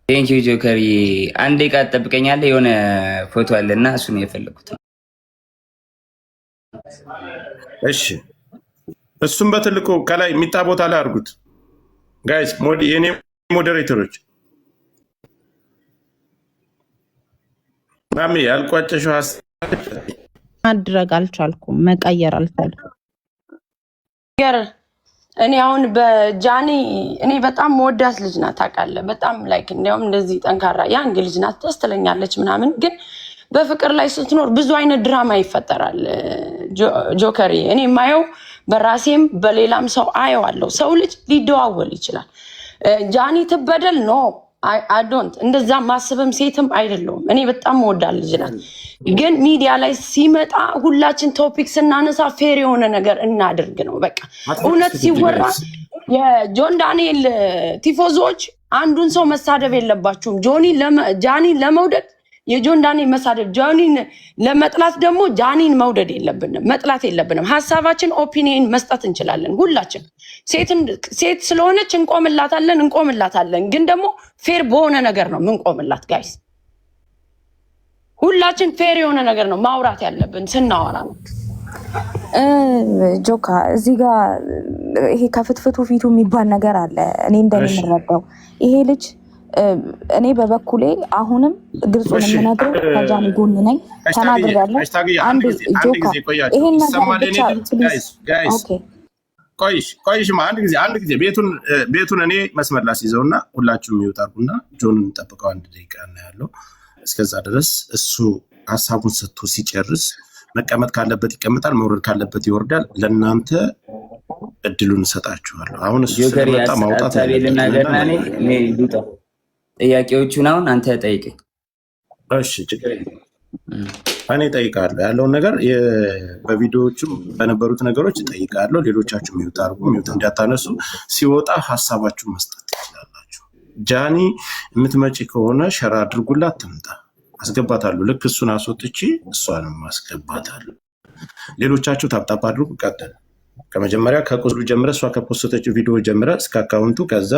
Thank you ጆከር። አንድ ደቂቃ ትጠብቀኛለህ? የሆነ ፎቶ አለና እሱን የፈለኩት። እሺ፣ እሱም በትልቁ ከላይ የሚጣ ቦታ ላይ አድርጉት guys፣ የኔ moderator ኦች። ማሚ ያልቋጨሽው ሀሳብ ማድረግ አልቻልኩም፣ መቀየር አልቻልኩም። እኔ አሁን በጃኒ እኔ በጣም መወዳት ልጅ ናት ታውቃለህ። በጣም like እንዲያውም እንደዚህ ጠንካራ young ልጅ ናት፣ ደስ ትለኛለች ምናምን። ግን በፍቅር ላይ ስትኖር ብዙ አይነት ድራማ ይፈጠራል። ጆከሪ እኔ የማየው በራሴም በሌላም ሰው አየዋለሁ። ሰው ልጅ ሊደዋወል ይችላል። ጃኒ ትበደል no I don't እንደዛ ማስብም ሴትም አይደለሁም። እኔ በጣም መወዳት ልጅ ናት። ግን ሚዲያ ላይ ሲመጣ ሁላችን topic ስናነሳ fair የሆነ ነገር እናድርግ ነው በቃ። እውነት ሲወራ የጆን ዳንኤል ቲፎዞች አንዱን ሰው መሳደብ የለባችሁም። ጃኒን ለመውደድ የጆን ዳንኤል መሳደብ፣ ጆኒን ለመጥላት ደግሞ ጃኒን መውደድ የለብንም፣ መጥላት የለብንም። ሀሳባችን opinion መስጠት እንችላለን። ሁላችን ሴት ስለሆነች እንቆምላታለን እንቆምላታለን። ግን ደግሞ fair በሆነ ነገር ነው ምንቆምላት guys። ሁላችን fair የሆነ ነገር ነው ማውራት ያለብን ስናወራ ነው። ጆካ እዚህ ጋር ይሄ ከፍትፍቱ ፊቱ የሚባል ነገር አለ። እኔ እንደኔ የምረዳው ይሄ ልጅ እኔ በበኩሌ አሁንም ግልጹን የምነግረው ከጃኒ ጎን ነኝ፣ ተናግሬያለሁ። አንድ ጆካ ይሄን ነገር ብቻ please። Okay ቆይሽማ አንድ ጊዜ አንድ ጊዜ ቤቱን እኔ መስመር ላስይዘው እና ሁላችሁም mute አድርጉና ጆንን እንጠብቀው አንድ ደቂቃ እና ያለው እስከዛ ድረስ እሱ ሀሳቡን ሰጥቶ ሲጨርስ መቀመጥ ካለበት ይቀመጣል፣ መውረድ ካለበት ይወርዳል። ለእናንተ እድሉን እሰጣችኋለሁ። አሁን እሱ ጆከር ስለመጣ ማውጣት ሀሳቤ ልናገርና እኔ ልውጣ። ጥያቄዎቹን አሁን አንተ ጠይቀኝ። እሺ፣ ችግር የለም። እኔ እጠይቃለሁ ያለውን ነገር በቪዲዮዎቹም በነበሩት ነገሮች እጠይቃለሁ። ሌሎቻችሁ mute አድርጉ፣ mute እንዳታነሱ። ሲወጣ ሀሳባችሁን መስጠት ትችላላችሁ። ጃኒ የምትመጪ ከሆነ share አድርጉላት፣ ትምጣ፣ አስገባታለሁ። ልክ እሱን አስወጥቼ እሷንም አስገባታለሁ። ሌሎቻችሁ tap tap አድርጉ። ቀጥል። ከመጀመሪያ ከቁስሉ ጀምረ እሷ ከፖስተችው ቪዲዮ ጀምረ እስከ account ኡ ከዛ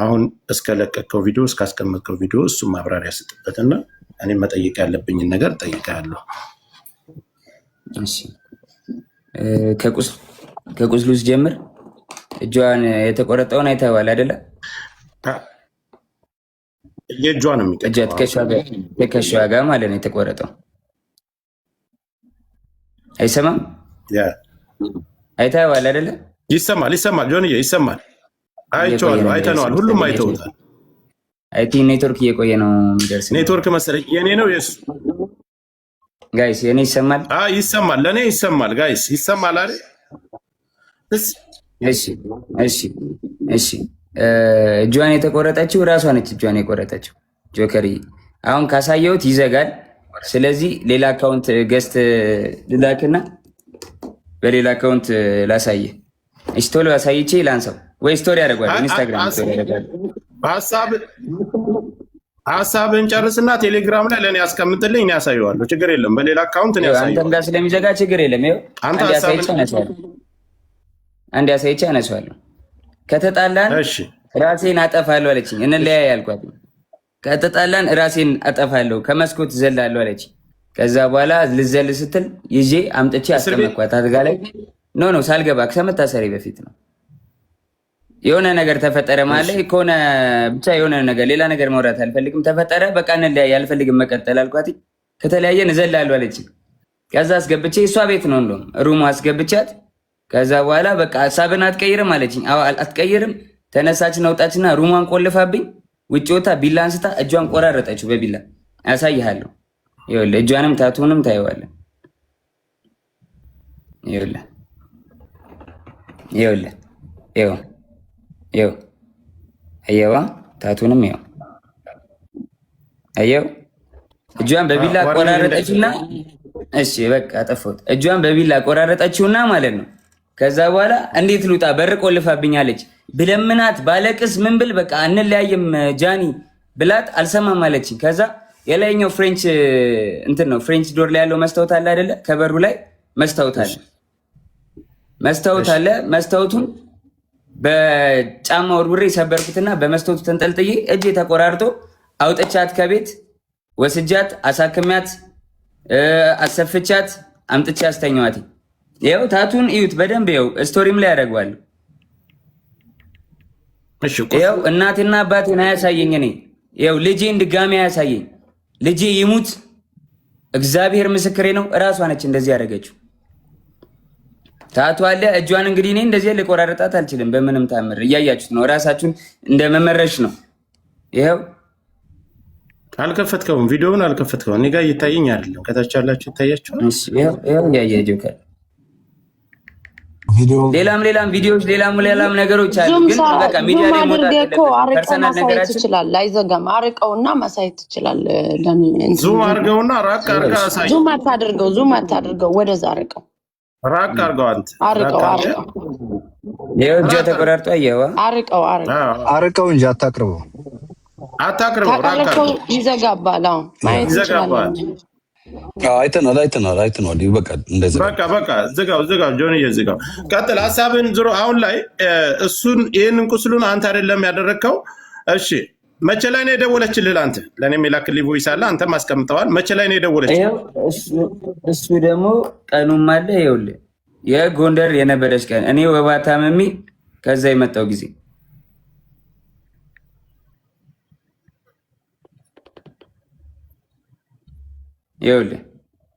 አሁን እስከለቀቀው ቪዲዮ እስካስቀመጥከው ቪዲዮ እሱ ማብራሪያ ስጥበትና እኔም መጠየቅ ያለብኝን ነገር ጠይቃለሁ። እሺ ከቁስሉ ስጀምር እጇን የተቆረጠውን አይተኸዋል አይደለ? የእጇ ነው እጇ የሚቀድመው። ትከሻዋ ጋር ማለት ነው የተቆረጠው። አይሰማም? አይተኸዋል አይደለ? ይሰማል፣ ይሰማል፣ ጆንዬ ይሰማል። አይቼዋለሁ፣ አይተነዋል፣ ሁሉም አይተውታል። I think ኔትወርክ እየቆየ ነው የሚደርስ። ኔትወርክ መሰለኝ የኔ ነው የሱ። Guys የኔ ይሰማል? ይሰማል፣ ለእኔ ይሰማል። Guys ይሰማል አይደል? እሺ፣ እሺ፣ እሺ። እጇን የተቆረጠችው እራሷ ነች። እጇን የቆረጠችው ጆከር። አሁን ካሳየሁት ይዘጋል። ስለዚህ ሌላ account guest ልላክና በሌላ account ላሳየ። እሺ ቶሎ አሳይቼ ላንሳው ወይ story ያደርጓል። ኢንስታግራም story ያደርጓል። ሀሳብን ጨርስና ቴሌግራም ላይ ለእኔ ያስቀምጥልኝ፣ እኔ ያሳየዋለሁ። ችግር የለም። በሌላ account እኔ አንተም ያሳየዋለሁ። ጋር ስለሚዘጋ ችግር የለም። ይኸው አንተ አንድ አሳይቼ አነሳዋለሁ። አንድ አሳይቼ አነሳዋለሁ። ከተጣላን ራሴን አጠፋለሁ አለችኝ። እንለያይ አልኳት። ከተጣላን ራሴን አጠፋለሁ፣ ከመስኮት ዘላለሁ አለችኝ። ከዛ በኋላ ልዘል ስትል ይዤ አምጥቼ አስቀመጥኳት አልጋ ላይ። No no ሳልገባ ከመታሰሪ በፊት ነው። የሆነ ነገር ተፈጠረ ማለት ከሆነ ብቻ የሆነ ነገር ሌላ ነገር ማውራት አልፈልግም። ተፈጠረ በቃ እንለያይ፣ አልፈልግም መቀጠል አልኳት። ከተለያየን እዘላለሁ አለችኝ። ከዛ አስገብቼ እሷ ቤት ነው እንደውም room ኡ አስገብቻት። ከዛ በኋላ በቃ ሀሳብን አትቀይርም አለችኝ። አዎ አትቀይርም። ተነሳችና ወጣችና room ኧን ቆልፋብኝ ውጭ ወታ ቢላ አንስታ እጇን ቆራረጠችው በቢላ። አሳይሃለሁ። ይኸውልህ እጇንም tattoo ንም ታየዋለህ። ይኸውልህ ይኸውልህ ይኸው ይኸው አየዋ፣ tattoo ንም ይኸው አየው። እጇን በቢላ ቆራረጠችውና፣ እሺ በቃ አጠፋሁት። እጇን በቢላ ቆራረጠችውና ማለት ነው። ከዛ በኋላ እንዴት ልውጣ? በር ቆልፋብኛለች። ብለምናት ባለቅስ ምን ብል በቃ እንለያይም ጃኒ ብላት አልሰማም አለችኝ። ከዛ የላይኛው French እንትን ነው French door ላይ ያለው መስታወት አለ አይደለ? ከበሩ ላይ መስታወት አለ፣ መስታወት አለ። መስታወቱን በጫማ ወርውሬ ሰበርኩትና በመስታወቱ ተንጠልጥዬ እጄ ተቆራርጦ አውጥቻት ከቤት ወስጃት አሳክሚያት አሰፍቻት አምጥቻ አስተኛዋት። ይኸው tattoo ን እዩት በደንብ ይኸው story ም ላይ ያደርገዋለሁ። ይኸው እናቴና አባቴን አያሳየኝ። እኔ ይኸው ልጄን ድጋሚ አያሳየኝ። ልጄ ይሙት እግዚአብሔር ምስክሬ ነው። እራሷ ነች እንደዚህ ያደረገችው። tattoo አለ እጇን። እንግዲህ እኔ እንደዚህ ልቆራረጣት አልችልም በምንም ታምር። እያያችሁት ነው። እራሳችሁን እንደ መመረሽ ነው። ይኸው አልከፈትከውም፣ ቪዲዮውን አልከፈትከውም። እኔ ጋር እየታየኝ አይደለም። ከታች ያላችሁ ይታያችኋል። ይኸው እያየ ጆከር ሌላም ሌላም ቪዲዮዎች ሌላም ሌላም ነገሮች አሉ። ግን በቃ ሚዲያ ላይ መውጣት የለበትም። personal ነገራችን ትችላለህ። አይዘጋም። አርቀውና ማሳየት ትችላለህ። zoom አድርገውና ራቅ አድርገህ አሳይ። zoom አታድርገው፣ zoom አታድርገው፣ ወደዛ አርቀው፣ ራቅ አድርገው፣ አንተ አርቀው፣ አርቀው። ይኸው እጇ ተቆራርጦ አየኸዋ። አርቀው፣ አርቀው፣ አርቀው እንጂ አታቅርበው፣ አታቅርበው። ራቅ ታውቃለህ፣ ይዘጋባል። አሁን ማየት ይዘጋባል። እንችላለን። አይተናል፣ አይተናል፣ አይተናል። በቃ እንደዚህ በቃ በቃ ዝጋው፣ ዝጋው፣ ጆንዬ ዝጋው። ቀጥል ሀሳብን ዝሮ አሁን ላይ እሱን ይህንን ቁስሉን አንተ አይደለም ያደረግከው። እሺ መቼ ላይ ነው የደወለችልህ? አንተ ለእኔም የላክልኝ voice አለ፣ አንተም አስቀምጠዋል። መቼ ላይ ነው የደወለችልህ? እሱ ደግሞ ቀኑም አለ። ይኸውልህ የጎንደር የነበረች ቀን እኔ ወባ ታመሚ ከዛ የመጣው ጊዜ ይኸውልህ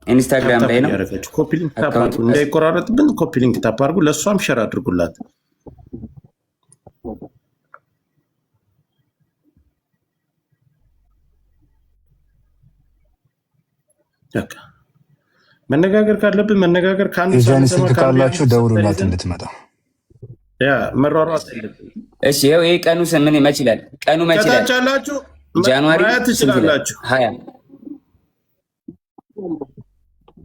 ኢንስታግራም ላይ ነው። copy link tap አድርጉ፣ እንዳይቆራረጥብን copy link tap አድርጉ። ለእሷም share አድርጉላት። በቃ መነጋገር ካለብን መነጋገር፣ ከአንዱ የጃኒ ሳንሰማ ስልክ ከአንዱ ካላችሁ ደውሉላት ይዘን እንድትመጣ። ያ መሯሯጥ የለብንም። እሺ ይኸው ይሄ ቀኑ ምን መች ይላል? ቀኑ መች ይላል? ከታች ያላችሁ January ማየት ስንት ይላል? ትችላላችሁ። 20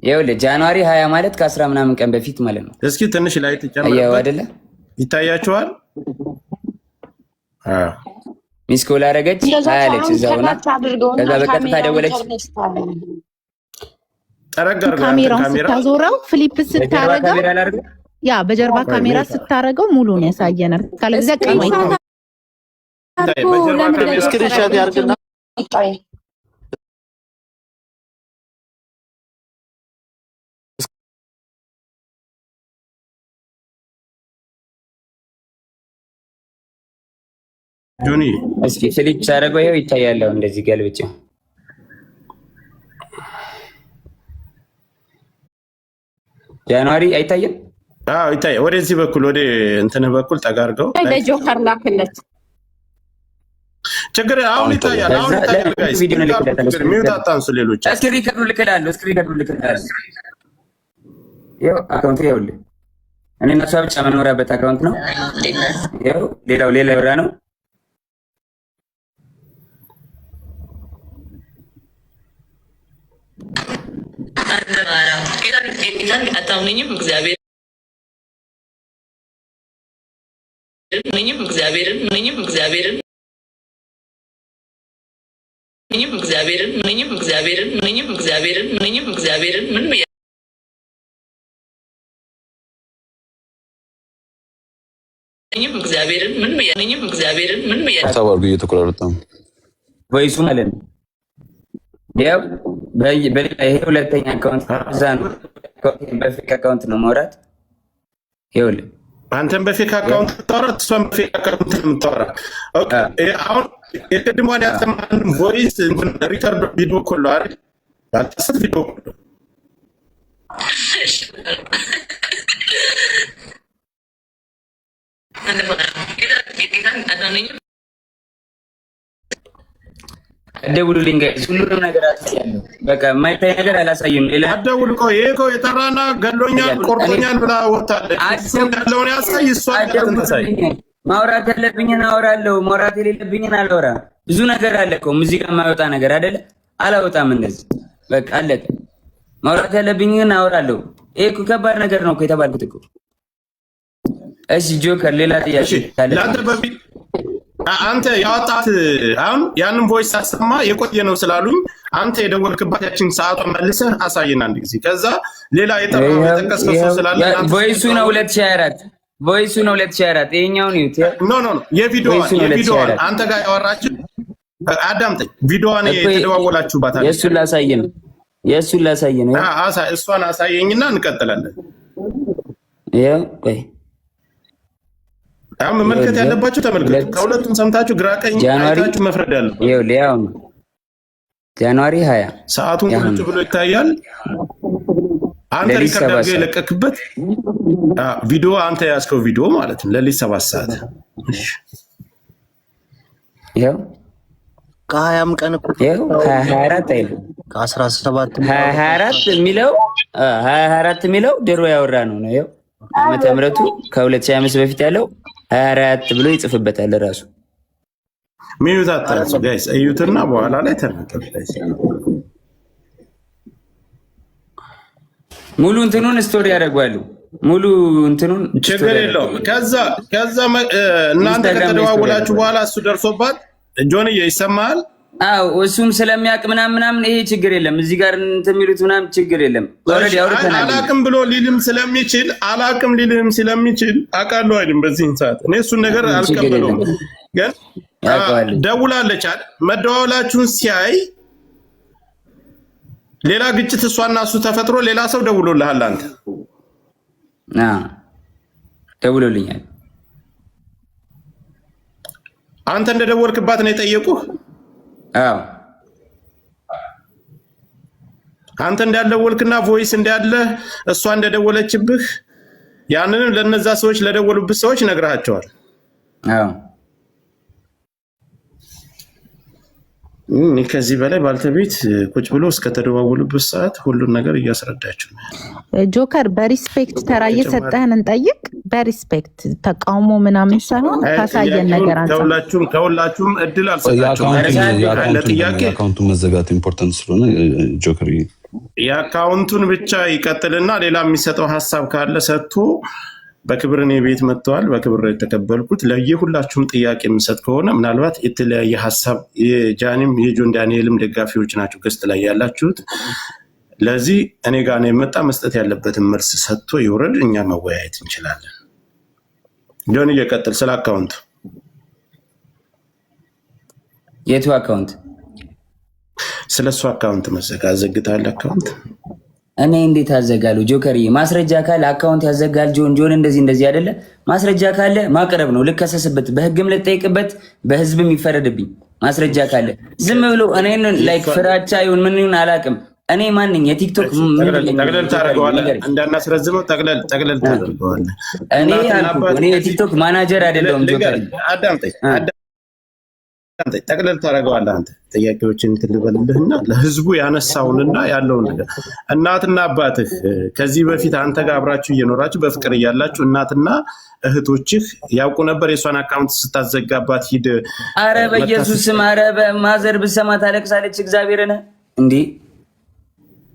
ይኸውልህ January 20 ማለት ከአስራ ምናምን ቀን በፊት ማለት ነው። እስኪ ትንሽ ላይ አየኸው ትጨምርበት አይደለ? ይታያችኋል። አዎ missed call አደረገች እንደዛ 20 አለች ሳይሆን እዛው ሆና። ከታች አድርገውና ከዛ በቀጥታ ካሜራውን ደወለች። ተነስታለ። ጠረግ አድርገው ያንተን ካሜራውን ካሜራ ስታዞረው flip በጀርባ ስታረገው ካሜራ ላድርገው። ያ በጀርባ ካሜራ ስታረገው ሙሉን ያሳየናል። ካለዚያ ቀኑ አይታይም። ይታይ። በጀርባ ካሜራ screenshot ያርግና ጆኒ እስኪ flip ሳደርገው ይኸው ይታያል። አሁን እንደዚህ ገልብጬ January አይታይም። አዎ ይታይ። ወደዚህ በኩል ወደ እንትንህ በኩል ጠጋ አድርገው። ለጆከር ላክለት። ችግር አሁን ይታያል። አሁን ይታያል። guys ቪዲዮ ልክለታለሁ። mute አታንሱ። ሌሎች እስኪ record ኡ ልክላለሁ። እስኪ record ኡ ልክላለሁ። ይኸው account ይኸውልህ፣ እኔ እና እሷ ብቻ የምንኖራበት account ነው። ይኸው ሌላው ሌላ ብራ ነው። አታምነኝም? እግዚአብሔር ምንም እግዚአብሔርን ምንም እግዚአብሔርን ምንም እግዚአብሔርን ምንም እግዚአብሔርን ምንም እግዚአብሔርን ምንም እግዚአብሔርን ምንም ምንም እግዚአብሔርን ምንም ምንም እግዚአብሔርን ምንም tap አድርጉ፣ እየተቆራረጠ ነው። voice ኡ ማለት ነው። ያው በሌላ ይሄ ሁለተኛ account እዛ ነው። በ fake account ነው ማውራት። ይኸውልህ አንተም በ fake account ታወራ፣ እሷም በ fake account ነው የምታወራ። okay አሁን የቅድሟን ያሰማን voice record video call ነው አይደል? ባልተሳሳት video call ነው። አትደውሉልኝ guys፣ ሁሉንም ነገር አሳያለሁ። በቃ የማይታይ ነገር አላሳይም። ሌላ አትደውል። ቆይ ይሄ እኮ የጠራና ገሎኛል፣ ቆርጦኛል ብላ ወጣለች። እሱ ያለውን ያሳይ፣ እሷ ያላትን ታሳይ። አትደውሉልኝ። ማውራት ያለብኝን አወራለሁ፣ ማውራት የሌለብኝን አላወራም። ብዙ ነገር አለ እኮ ሙዚቃ የማይወጣ ነገር አይደለ? አላወጣም። እንደዚህ በቃ አለቀ። ማውራት ያለብኝን አወራለሁ። ይሄ እኮ ከባድ ነገር ነው እኮ የተባልኩት እኮ። እሺ ጆከር፣ ሌላ ጥያቄ ካለ ለአንተ በፊት አንተ ያወጣት አሁን ያንን voice ሳሰማ የቆየ ነው ስላሉኝ አንተ የደወልክባት ያችን ሰዓቷን መልሰህ አሳየን አንድ ጊዜ። ከዛ ሌላ የጠራው የጠቀስከው ሰው ስላለ voice ኡ ነው 2024፣ voice ኡ ነው 2024። ይሄኛውን ይዩት። no no no፣ የቪዲዮዋን voice ኡ ነው የቪዲዮዋን 2024። አንተ ጋር ያወራችን አዳምጠኝ። ቪዲዮዋን እኮ የተደዋወላችሁባት አለች። የእሱን ላሳይ ነው፣ የእሱን ላሳይ ነው። እሷን አሳየኝና እንቀጥላለን። ይኸው ቆይ። አሁን መመልከት ያለባችሁ ተመልከቱ። ከሁለቱም ሰምታችሁ ግራ ቀኝ January አይታችሁ መፍረድ ያለባችሁ። ይኸውልህ፣ ያው ነው January 20። ሰዓቱን ቁጭ ብሎ ይታያል። አንተ ሌሊት record 7 አድርገህ ሰዓት። የለቀክበት ቪዲዮ፣ አንተ የያዝከው ቪዲዮ ማለት ነው። ሌሊት 7 ሰዓት። እሺ። ይኸው። ከ20ም ቀን እኮ ይኸው 2024 አይልም። ከ17 2024 የሚለው፣ 2024 የሚለው ድሮ ያወራ ነው ነው። ይኸው ዓመተ ምሕረቱ ከ2025 በፊት ያለው 24 ብሎ ይጽፍበታል ራሱ። Mute አታንሱ guys፣ እዩትና በኋላ ላይ ተናገሩ guys። ሙሉ እንትኑን story ያደርጓሉ። ሙሉ እንትኑን ችግር የለውም። ከዛ እናንተ ኢንስታግራም ላይ ከተደዋወላችሁ story በኋላ እሱ ደርሶባት፣ ጆንዬ ይሰማሃል? አዎ፣ እሱም ስለሚያውቅ ምናምን ምናምን ይሄ ችግር የለም። እዚህ ጋር እንትን የሚሉት ምናምን ችግር የለም። Already አውርተናል። አላቅም ብሎ ሊልም ስለሚችል፣ አላቅም ሊልም ስለሚችል አውቃለሁ አይልም። በዚህን ሰዓት እኔ እሱን ነገር ችግር አልቀበለውም። የለም። ግን ያውቀዋል። ደውላለች አይደል? መደዋወላችሁን ሲያይ ሌላ ግጭት እሷና እሱ ተፈጥሮ ሌላ ሰው ደውሎልሃል አንተ። አዎ፣ ደውሎልኛል። አንተ እንደደወልክባት ነው የጠየቁህ። አዎ። አንተ እንዳልደወልክና voice እንዳለ እሷ እንደደወለችብህ ያንንም ለነዛ ሰዎች፣ ለደወሉብህ ሰዎች ነግረሃቸዋል። አዎ። እኔ ከዚህ በላይ ባልተቤት ቁጭ ብሎ እስከተደዋወሉበት ሰዓት ሁሉን ነገር እያስረዳችሁ ነው። ጆከር፣ በ respect ተራ እየሰጠህን እንጠይቅ። በ respect ተቃውሞ ምናምን ሳይሆን አይ፣ ካሳየን ጥያቄውን ነገር አንጻር። ከሁላችሁም እድል አልሰጣችሁም። ለጥያቄ የ account ኡ መዘጋት important ስለሆነ ጆከር። የ account ኡን ብቻ ይቀጥልና ሌላ የሚሰጠው ሀሳብ ካለ ሰጥቶ በክብር እኔ ቤት መጥተዋል። በክብር ነው የተቀበልኩት። ለየሁላችሁም ጥያቄ የምሰጥ ከሆነ ምናልባት የተለያየ ሀሳብ የጃኒም የጆን ዳንኤልም ደጋፊዎች ናቸው guest ላይ ያላችሁት። ለዚህ እኔ ጋር ነው የመጣ፣ መስጠት ያለበትን መልስ ሰጥቶ ይውረድ። እኛ መወያየት እንችላለን። ጆን እየቀጥል ስለ account ኡ። የቱ account? ስለ እሱ account መዘጋ፣ ዘግታል account። እኔ እንዴት አዘጋለሁ? ጆከርዬ፣ ማስረጃ ካለ account ያዘጋል። ጆን ጆን እንደዚህ እንደዚህ አይደለ? ማስረጃ ካለ ማቅረብ ነው። ልከሰስበት፣ በህግም ልጠይቅበት፣ በህዝብም ይፈረድብኝ። ማስረጃ ካለ ዝም ብሎ እኔን like ፍራቻ ይሁን ምን ይሁን አላውቅም። እኔ ማንኝ የቲክቶክ ምንድን ነኝ? ጠቅለል ታደርገዋለህ፣ እንዳናስረዝመው ጠቅለል ጠቅለል ታደርገዋለህ። እኔ እናትና አልኩህ፣ አባት እኔ የቲክቶክ ማናጀር አይደለሁም ጆከር። አዳምጠኝ አዳምጠኝ፣ ጠቅለል ታደርገዋለህ። አንተ ጥያቄዎችን እንትን ልበልልህና ለህዝቡ ያነሳውንና ያለውን ነገር፣ እናትና አባትህ ከዚህ በፊት አንተ ጋር አብራችሁ እየኖራችሁ በፍቅር እያላችሁ እናትና እህቶችህ ያውቁ ነበር? የእሷን account ስታዘጋባት ሂድ አረ በኢየሱስ ስም፣ አረ በ mother ብሰማ ታለቅሳለች። እግዚአብሔርን እንዴ፣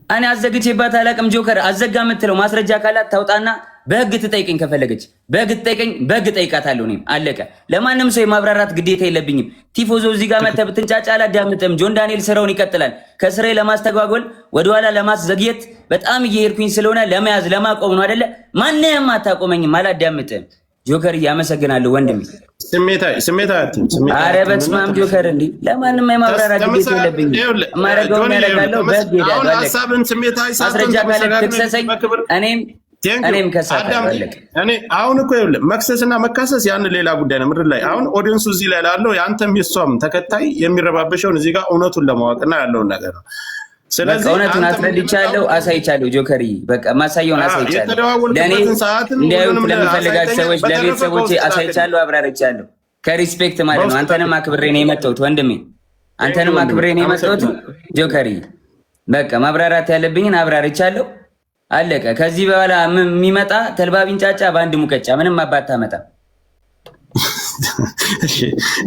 እኔ አዘግቼባት አላውቅም። ጆከር፣ አዘጋ የምትለው ማስረጃ ካላት ታውጣና በህግ ትጠይቀኝ። ከፈለገች በህግ ትጠይቀኝ፣ በህግ ጠይቃታለሁ። እኔም አለቀ። ለማንም ሰው የማብራራት ግዴታ የለብኝም። ቲፎዞ እዚህ ጋር መተህ ብትንጫጫ አላዳምጥም። ጆን ዳንኤል ስራውን ይቀጥላል። ከስራዬ ለማስተጓጎል፣ ወደኋላ ለማስዘግየት በጣም እየሄድኩኝ ስለሆነ ለመያዝ ለማቆም ነው አይደለ? ማንም አታቆመኝም። አላዳምጥም። ጆከር፣ እያመሰግናለሁ ወንድሜ። ስሜታዊ ስሜታዊ አትሁን፣ ስሜታዊ አረ አትሁንና በስመ አብ ጆከር፣ እንዲህ ለማንም የማብራራት ግዴታ የለብኝም። የማደርገውን ያደርጋለሁ። በህግ አሁን ሄዳለሁ። አለቀ። ሀሳብን ስሜታዊ ሳትሆን ማስረጃ ካለ ተመሰጋግነን ትክሰሰኝ፣ በክብር እኔም Thank you። እኔም ከሳታለሁ። አዳምጠኝ። አለቀ። እኔ አሁን እኮ ይኸውልህ መክሰስና መካሰስ ያን ሌላ ጉዳይ ነው። ምድር ላይ አሁን audience ኡ እዚህ ላይ ላለው የአንተም የእሷም ተከታይ የሚረባበሸውን እዚህ ጋር እውነቱን ለማወቅና ያለውን ነገር ነው። በቃ ስለዚህ እውነቱን አንተ አስረድቻለሁ፣ አሳይቻለሁ። ጆከርዬ፣ በቃ ማሳየውን አሳይቻለሁ። ለእኔ የተደዋወልክበትን ሰዓትም እንዲያዩት ሁሉንም ለምፈልጋቸው አሳይተኛል። ሰዎች በተረፈ ለቤተሰቦቼ በውስጥ ላክልኝ። አሳይቻለሁ፣ አብራርቻለሁ። ከ respect ማለት ነው። በውስጥ አንተንም አክብሬ ነው የመጣሁት ወንድሜ፣ አንተንም ወንድሜ። አክብሬ ነው የመጣሁት አመሰግናለሁ። ጆከርዬ። በቃ ማብራራት ያለብኝን አብራርቻለሁ። አለቀ። ከዚህ በኋላ የሚመጣ ተልባ ቢንጫጫ በአንድ ሙቀጫ ምንም አባት ታመጣ። እሺ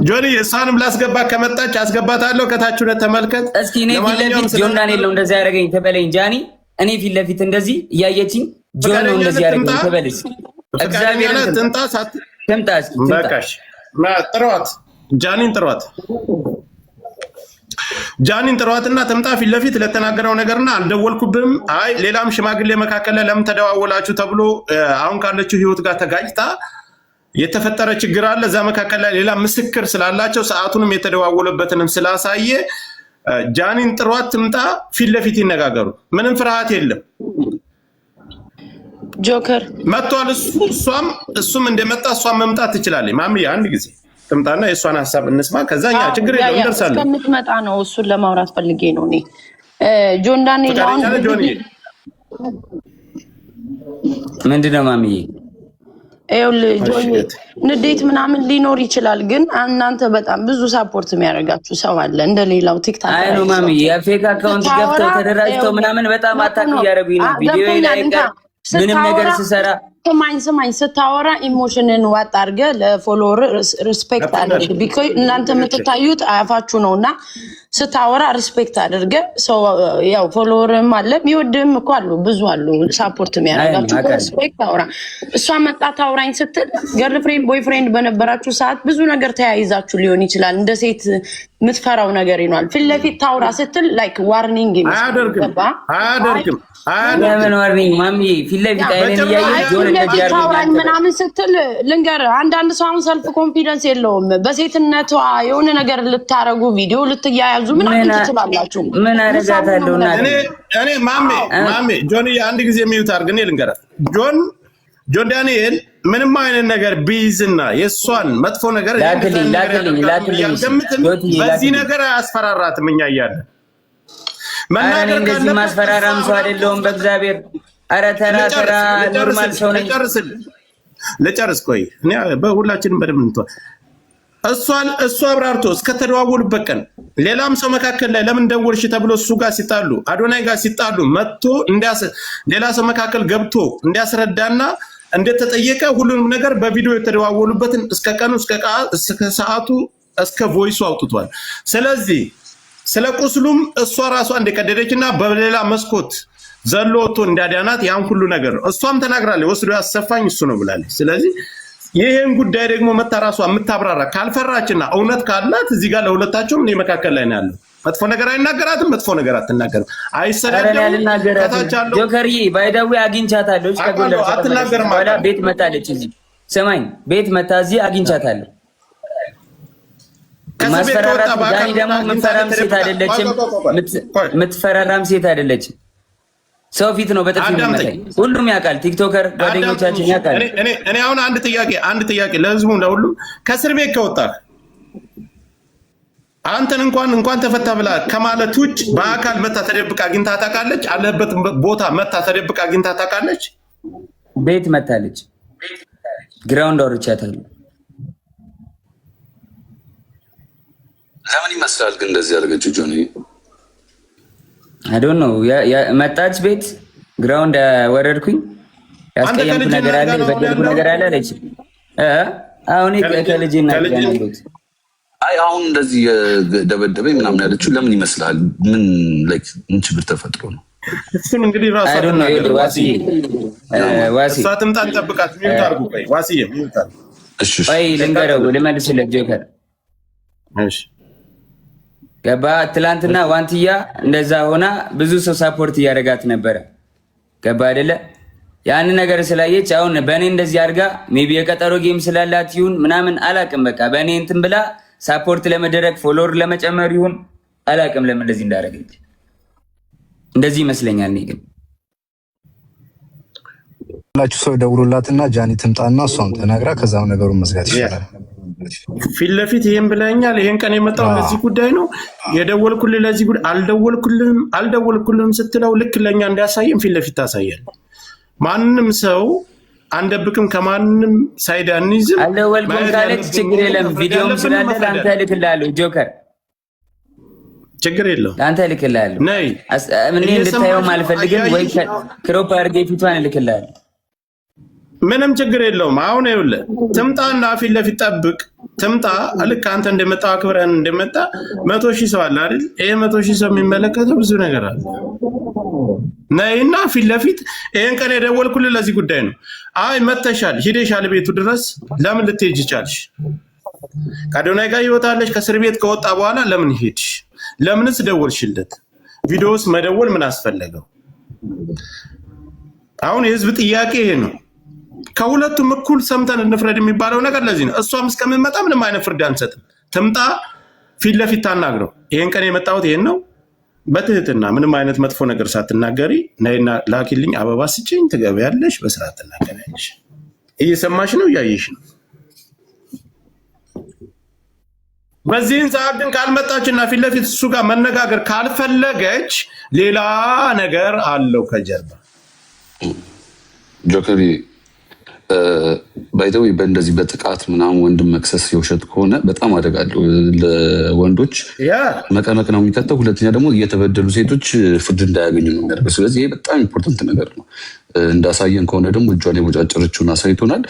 ጆኒ፣ እሷንም ላስገባ፣ ከመጣች አስገባታለሁ። ከታች ሁነት ተመልከት። እስኪ እኔ ፊት ለማንኛውም ለፊት ጆን ዳንኤል ነው እንደዚህ ያደረገኝ ትበለኝ ጃኒ። እኔ ፊት ለፊት እንደዚህ እያየችኝ ጆን ነው ፈቃደኛ እንደዚህ ነህ ያደረገኝ ትምጣ? ትበል እስኪ። ፈቃደኛ እግዚአብሔርን ነህ ትምጣ። ትምጣ? ትምጣ እስኪ ትምጣ። በቃሽ፣ ጥሯት፣ ጃኒን ጥሯት፣ ጃኒን ጥሯትና ትምጣ ፊት ለፊት ለተናገረው ነገርና አልደወልኩብህም፣ አይ ሌላም ሽማግሌ መካከል ላይ ለምን ተደዋወላችሁ ተብሎ አሁን ካለችው ህይወት ጋር ተጋጭታ የተፈጠረ ችግር አለ። እዛ መካከል ላይ ሌላ ምስክር ስላላቸው ሰዓቱንም የተደዋወለበትንም ስላሳየ ጃኒን ጥሯት ትምጣ፣ ፊት ለፊት ይነጋገሩ። ምንም ፍርሃት የለም። ጆከር መጥቷል። እሱ እሷም እሱም እንደመጣ እሷም መምጣት ትችላለች። ማምዬ አንድ ጊዜ ትምጣና የእሷን ሀሳብ እንስማ። ከዛ እኛ ችግር የለው እንደርሳለን። እስከምትመጣ ነው እሱን ለማውራት ፈልጌ ነው እኔ ጆን ዳንኤል አሁን ፈቃደኛ ነህ ጆንዬ? ምንድን ነው ማምዬ? ይኸውልህ ጆኒ ንዴት ምናምን ሊኖር ይችላል፣ ግን እናንተ በጣም ብዙ support የሚያደርጋችሁ ሰው አለ። እንደ ሌላው TikTok አይ ነው ማምዬ፣ የ fake account ገብተው ተደራጅተው ምናምን በጣም attack እያደረጉኝ ነው። ቪዲዮ ላይ ቀር ምንም ነገር ስሰራ ስማኝ ስማኝ፣ ስታወራ emotion ን ዋጥ አድርገህ ለ follower respect አድርግ። Because እናንተ የምትታዩት አፋችሁ ነው እና ስታወራ respect አድርገህ ሰው ያው follower ም አለ የሚወድህም እኮ አሉ፣ ብዙ አሉ support የሚያደርጋችሁ። Respect አውራ። እሷ መጣ ታውራኝ ስትል girlfriend boyfriend በነበራችሁ ሰዓት ብዙ ነገር ተያይዛችሁ ሊሆን ይችላል። እንደ ሴት የምትፈራው ነገር ይኗል። ፊት ለፊት ታውራ ስትል like warning ይመስላል። አያደርግም ገባ? አያደርግም ለምን አያደርግም። Warning ማምዬ? ፊት ለፊት አይኔን እያየች ጆን ፊት እንደዚህ ለፊት አድርጎኛል ታውራኝ ትበል። ምናምን ስትል ልንገር፣ አንዳንድ ሰው አሁን self confidence የለውም። በሴትነቷ የሆነ ነገር ልታረጉ ቪዲዮ ልትያያዙ ምናምን ምን ትችላላችሁ። ምን አደርጋታለሁ እናቴ? እኔ ማሜ ማሜ ጆንዬ አንድ ጊዜ mute አድርግ። እኔ ልንገራት ጆን ዳንኤል ምንም አይነት ነገር ቢይዝና የእሷን መጥፎ ነገር እኔ እንደዛ ላክልኝ ነገር ላክልኝ ያደርጋል ብዬ ላክልኝ። እሺ አልገምትም። ጆትዬ በዚህ ላክልኝ። ነገር አያስፈራራትም። እኛ እያለን ኧረ እኔ መናገር እንደዚህ ካለበት ማስፈራራም ሰው አይደለሁም በእግዚአብሔር። ኧረ ተራ ተራ normal ሰው ነኝ። ልጨርስልህ ልጨርስ። ቆይ እኔ በሁላችንም በደንብ እንተዋ። እሷን እሱ አብራርቶ እስከተደዋወሉበት ቀን ሌላም ሰው መካከል ላይ ለምን ደወልሽ ተብሎ እሱ ጋር ሲጣሉ አዶናይ ጋር ሲጣሉ መጥቶ ሌላ ሰው መካከል ገብቶ እንዲያስረዳና እንደተጠየቀ ሁሉንም ነገር በቪዲዮ የተደዋወሉበትን እስከ ቀኑ እስከ ሰዓቱ እስከ voice ኡ አውጥቷል። ስለዚህ ስለ ቁስሉም እሷ ራሷ እንደቀደደች እና በሌላ መስኮት ዘሎ ወጥቶ እንዳዳናት ያን ሁሉ ነገር ነው። እሷም ተናግራለች። ወስዶ ያሰፋኝ እሱ ነው ብላለች። ስለዚህ ይህን ጉዳይ ደግሞ መታ ራሷ የምታብራራ ካልፈራችና እውነት ካላት እዚህ ጋር ለሁለታቸውም እኔ መካከል ላይ ነው ያለው። መጥፎ ነገር አይናገራትም፣ መጥፎ ነገር አትናገርም። ኧረ እኔ አይሰዳደቡም። አልናገራትም። ከታች ያለው ጆከርዬ by the way አግኝቻታለሁ። እሺ ከጎንደር አውቃለሁ፣ ከተመለሰች አትናገርም በኋላ አውቃለሁ። ቤት መጣለች። እዚህ ስማኝ፣ ቤት መታ እዚህ አግኝቻታለሁ። ከእስር ቤት ከወጣ ማስፈራራት በአካል ዳኒ ደግሞ አግኝታ የምትፈራም ሴት ተደብቃ አይደለችም። ቆይ ቆይ ቆይ ቆይ የምትፈራራም ሴት አይደለችም። ሰው ፊት ነው በጥፊ አዳምጠኝ። የሚመታኝ። ሁሉም ያውቃል። TikToker ጓደኞቻችን ያውቃል። እኔ አሁን አንድ ጥያቄ ለህዝቡ ለሁሉም፣ ከእስር ቤት ከወጣህ አንተን እንኳን ተፈታ ብላ ከማለት ውጭ በአካል መታ ተደብቃ አግኝታ ታውቃለች? አለህበት ቦታ መታ ተደብቃ አግኝታ ታውቃለች? ቤት መታለች። Ground አውርቻታለሁ። ለምን ይመስላል ግን እንደዚህ ያደረገችው ጆኒ? I don't know። መጣች ቤት ground ወረድኩኝ። አንተ ያስቀየምኩ ከልጅ ነገር እናት አለ ጋር ነው አሁን የበደልኩ ያለው? ነገር አለ አለች። አሁን ከልጅ እናት ጋር ነው ያለሁት። አይ አሁን እንደዚህ ደበደበኝ ምናምን ያለችው ለምን ይመስላል? ምን like ምን ችግር ተፈጥሮ ነው? እሱን እንግዲህ ራሷ I don't know። ትናገር። ይኸውልህ ዋስዬ ዋሲ እሷ ትምጣ እንጠብቃት። Mute አድርጉ። ቆይ ዋስዬ mute አድርጉ። እሺ እሺ። ቆይ ልንገረው፣ ልመልስለት ጆከር። እሺ። ገባ። ትላንትና ዋንትያ እንደዛ ሆና ብዙ ሰው support እያደረጋት ነበረ። ገባ አይደለ? ያንን ነገር ስላየች አሁን በእኔ እንደዚህ አድርጋ maybe የቀጠሮ game ስላላት ይሁን ምናምን አላቅም። በቃ በእኔ እንትን ብላ support ለመደረግ follower ለመጨመር ይሁን አላቅም፣ ለምን እንደዚህ እንዳደረገች እንደዚህ ይመስለኛል። እኔ ግን ላችሁ ሰው ደውሎላትና ጃኒ ትምጣና እሷም ተናግራ ከዛም ነገሩን መዝጋት ይሻላል። ፊት ለፊት ይሄን ብለኛል። ይሄን ቀን የመጣው ለዚህ ጉዳይ ነው የደወልኩልህ፣ ለዚህ ጉዳይ አልደወልኩልህም አልደወልኩልህም ስትለው ልክ ለእኛ እንዲያሳየን ፊት ለፊት ታሳያል። ማንም ሰው አንደብቅም፣ ከማንም side አንይዝም። አልደወልኩም ማየት ካለች ያለብን ችግር የለም። መፍረድ ቪዲዮም ያለብን ስላለ መፍረድ ለአንተ ያለብን። እልክልሃለሁ። ጆከር ችግር የለውም። ለአንተ እልክልሃለሁ። ነይ እኔ እንድታየውም እየሰማሽ ነው፣ አልፈልግም። ወይ አያየሽ ነው። Crop አድርጌ ፊቷን እልክልሃለሁ። ምንም ችግር የለውም። አሁን ይኸውልህ ትምጣና ፊት ለፊት ጠብቅ። ትምጣ ልክ አንተ እንደመጣ አክብረን እንደመጣ 100,000 ሰው አለ አይደል? ይሄ 100,000 ሰው የሚመለከተው ብዙ ነገር አለ። ነይና ፊት ለፊት ይሄን ቀን የደወልኩልህ ለዚህ ጉዳይ ነው። አይ መተሻል፣ ሂደሻል ቤቱ ድረስ ለምን ልትሄጂ ቻልሽ? ከአዶናይ ጋር ይወጣለች። ከእስር ቤት ከወጣ በኋላ ለምን ሄድሽ? ለምንስ ደወልሽለት? ቪዲዮስ መደወል ምን አስፈለገው? አሁን የህዝብ ጥያቄ ይሄ ነው። ከሁለቱም እኩል ሰምተን እንፍረድ የሚባለው ነገር ለዚህ ነው። እሷም እስከምንመጣ ምንም አይነት ፍርድ አንሰጥም። ትምጣ፣ ፊት ለፊት ታናግረው። ይሄን ቀን የመጣሁት ይሄን ነው። በትህትና ምንም አይነት መጥፎ ነገር ሳትናገሪ ነይና ላኪልኝ፣ አበባ ስጭኝ፣ ትገቢያለሽ፣ በስርዓት ትናገሪያለሽ። እየሰማሽ ነው፣ እያየሽ ነው። በዚህን ሰዓት ግን ካልመጣችና ፊት ለፊት እሱ ጋር መነጋገር ካልፈለገች ሌላ ነገር አለው ከጀርባ። ጆከሪ፣ by the way፣ በእንደዚህ በጥቃት ምናምን ወንድም መክሰስ የውሸት ከሆነ በጣም አደጋ አለው። ለወንዶች መቀመቅ ነው የሚከተው። ሁለተኛ ደግሞ እየተበደሉ ሴቶች ፍርድ እንዳያገኙ ነው የሚያደርገው። ስለዚህ ይሄ በጣም important ነገር ነው። እንዳሳየን ከሆነ ደግሞ እጇን የቦጫጨረችውን አሳይቶናል።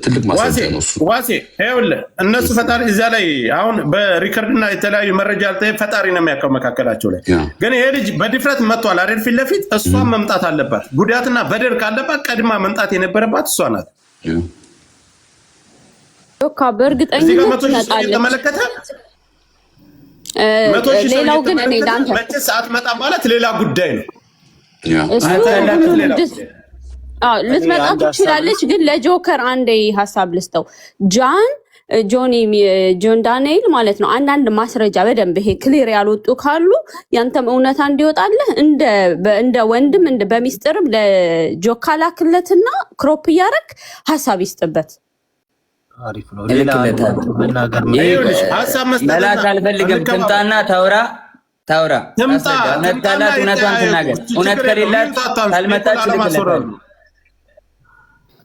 ትልቅ ማስረጃ ነው እሱ። ዋሴ፣ ይኸውልህ እነሱ ፈጣሪ እዚያ ላይ አሁን በ record ና የተለያዩ መረጃ ፈጣሪ ነው የሚያውቀው መካከላቸው ላይ። ግን ይሄ ልጅ በድፍረት መጥቷል አይደል? ፊት ለፊት እሷን መምጣት አለባት። ጉዳትና በደል ካለባት ቀድማ መምጣት የነበረባት እሷ ናት። ዮካ እዚህ ጋር በእርግጠኝነት 100,000 ሰው ትመጣለች። እየተመለከተ፣ 100,000 ሰው ሌላው ግን እኔ እየተመለከተ ለአንተ መቼ ሰዓት መጣ ማለት ሌላ ጉዳይ ነው። እሱ ሌላ ሁሉንም ጉዳይ። አዎ፣ ልትመጣ አንድ ሀሳብ ትችላለች። ግን ለጆከር አንዴ ሀሳብ ልስጠው። ጃን ጆኒ ጆን ዳንኤል ማለት ነው። አንዳንድ ማስረጃ በደንብ ይሄ clear ያልወጡ ካሉ ያንተም እውነታ እንዲወጣልህ እንደ ወንድም እንደ በሚስጥርም ለጆካ ላክለትና crop እያደረግ ሀሳብ ይስጥበት። አሪፍ ነው። ሌላ እልክለታለሁ። መናገር ይሄ ይኸውልሽ ሀሳብ መስጠትና መላክ አልፈልግም። እንከባበር። ትምጣና ታውራ ታውራ ትምጣ። ታስረዳ። እውነት ትምጣና ካላት እውነቷን ይጠያየቁ። ትናገር። እውነት ችግር የለውም። ከሌላት mute አታንሱ። ካልመጣች ላለማስወረድ እልክለታለሁ። ነው።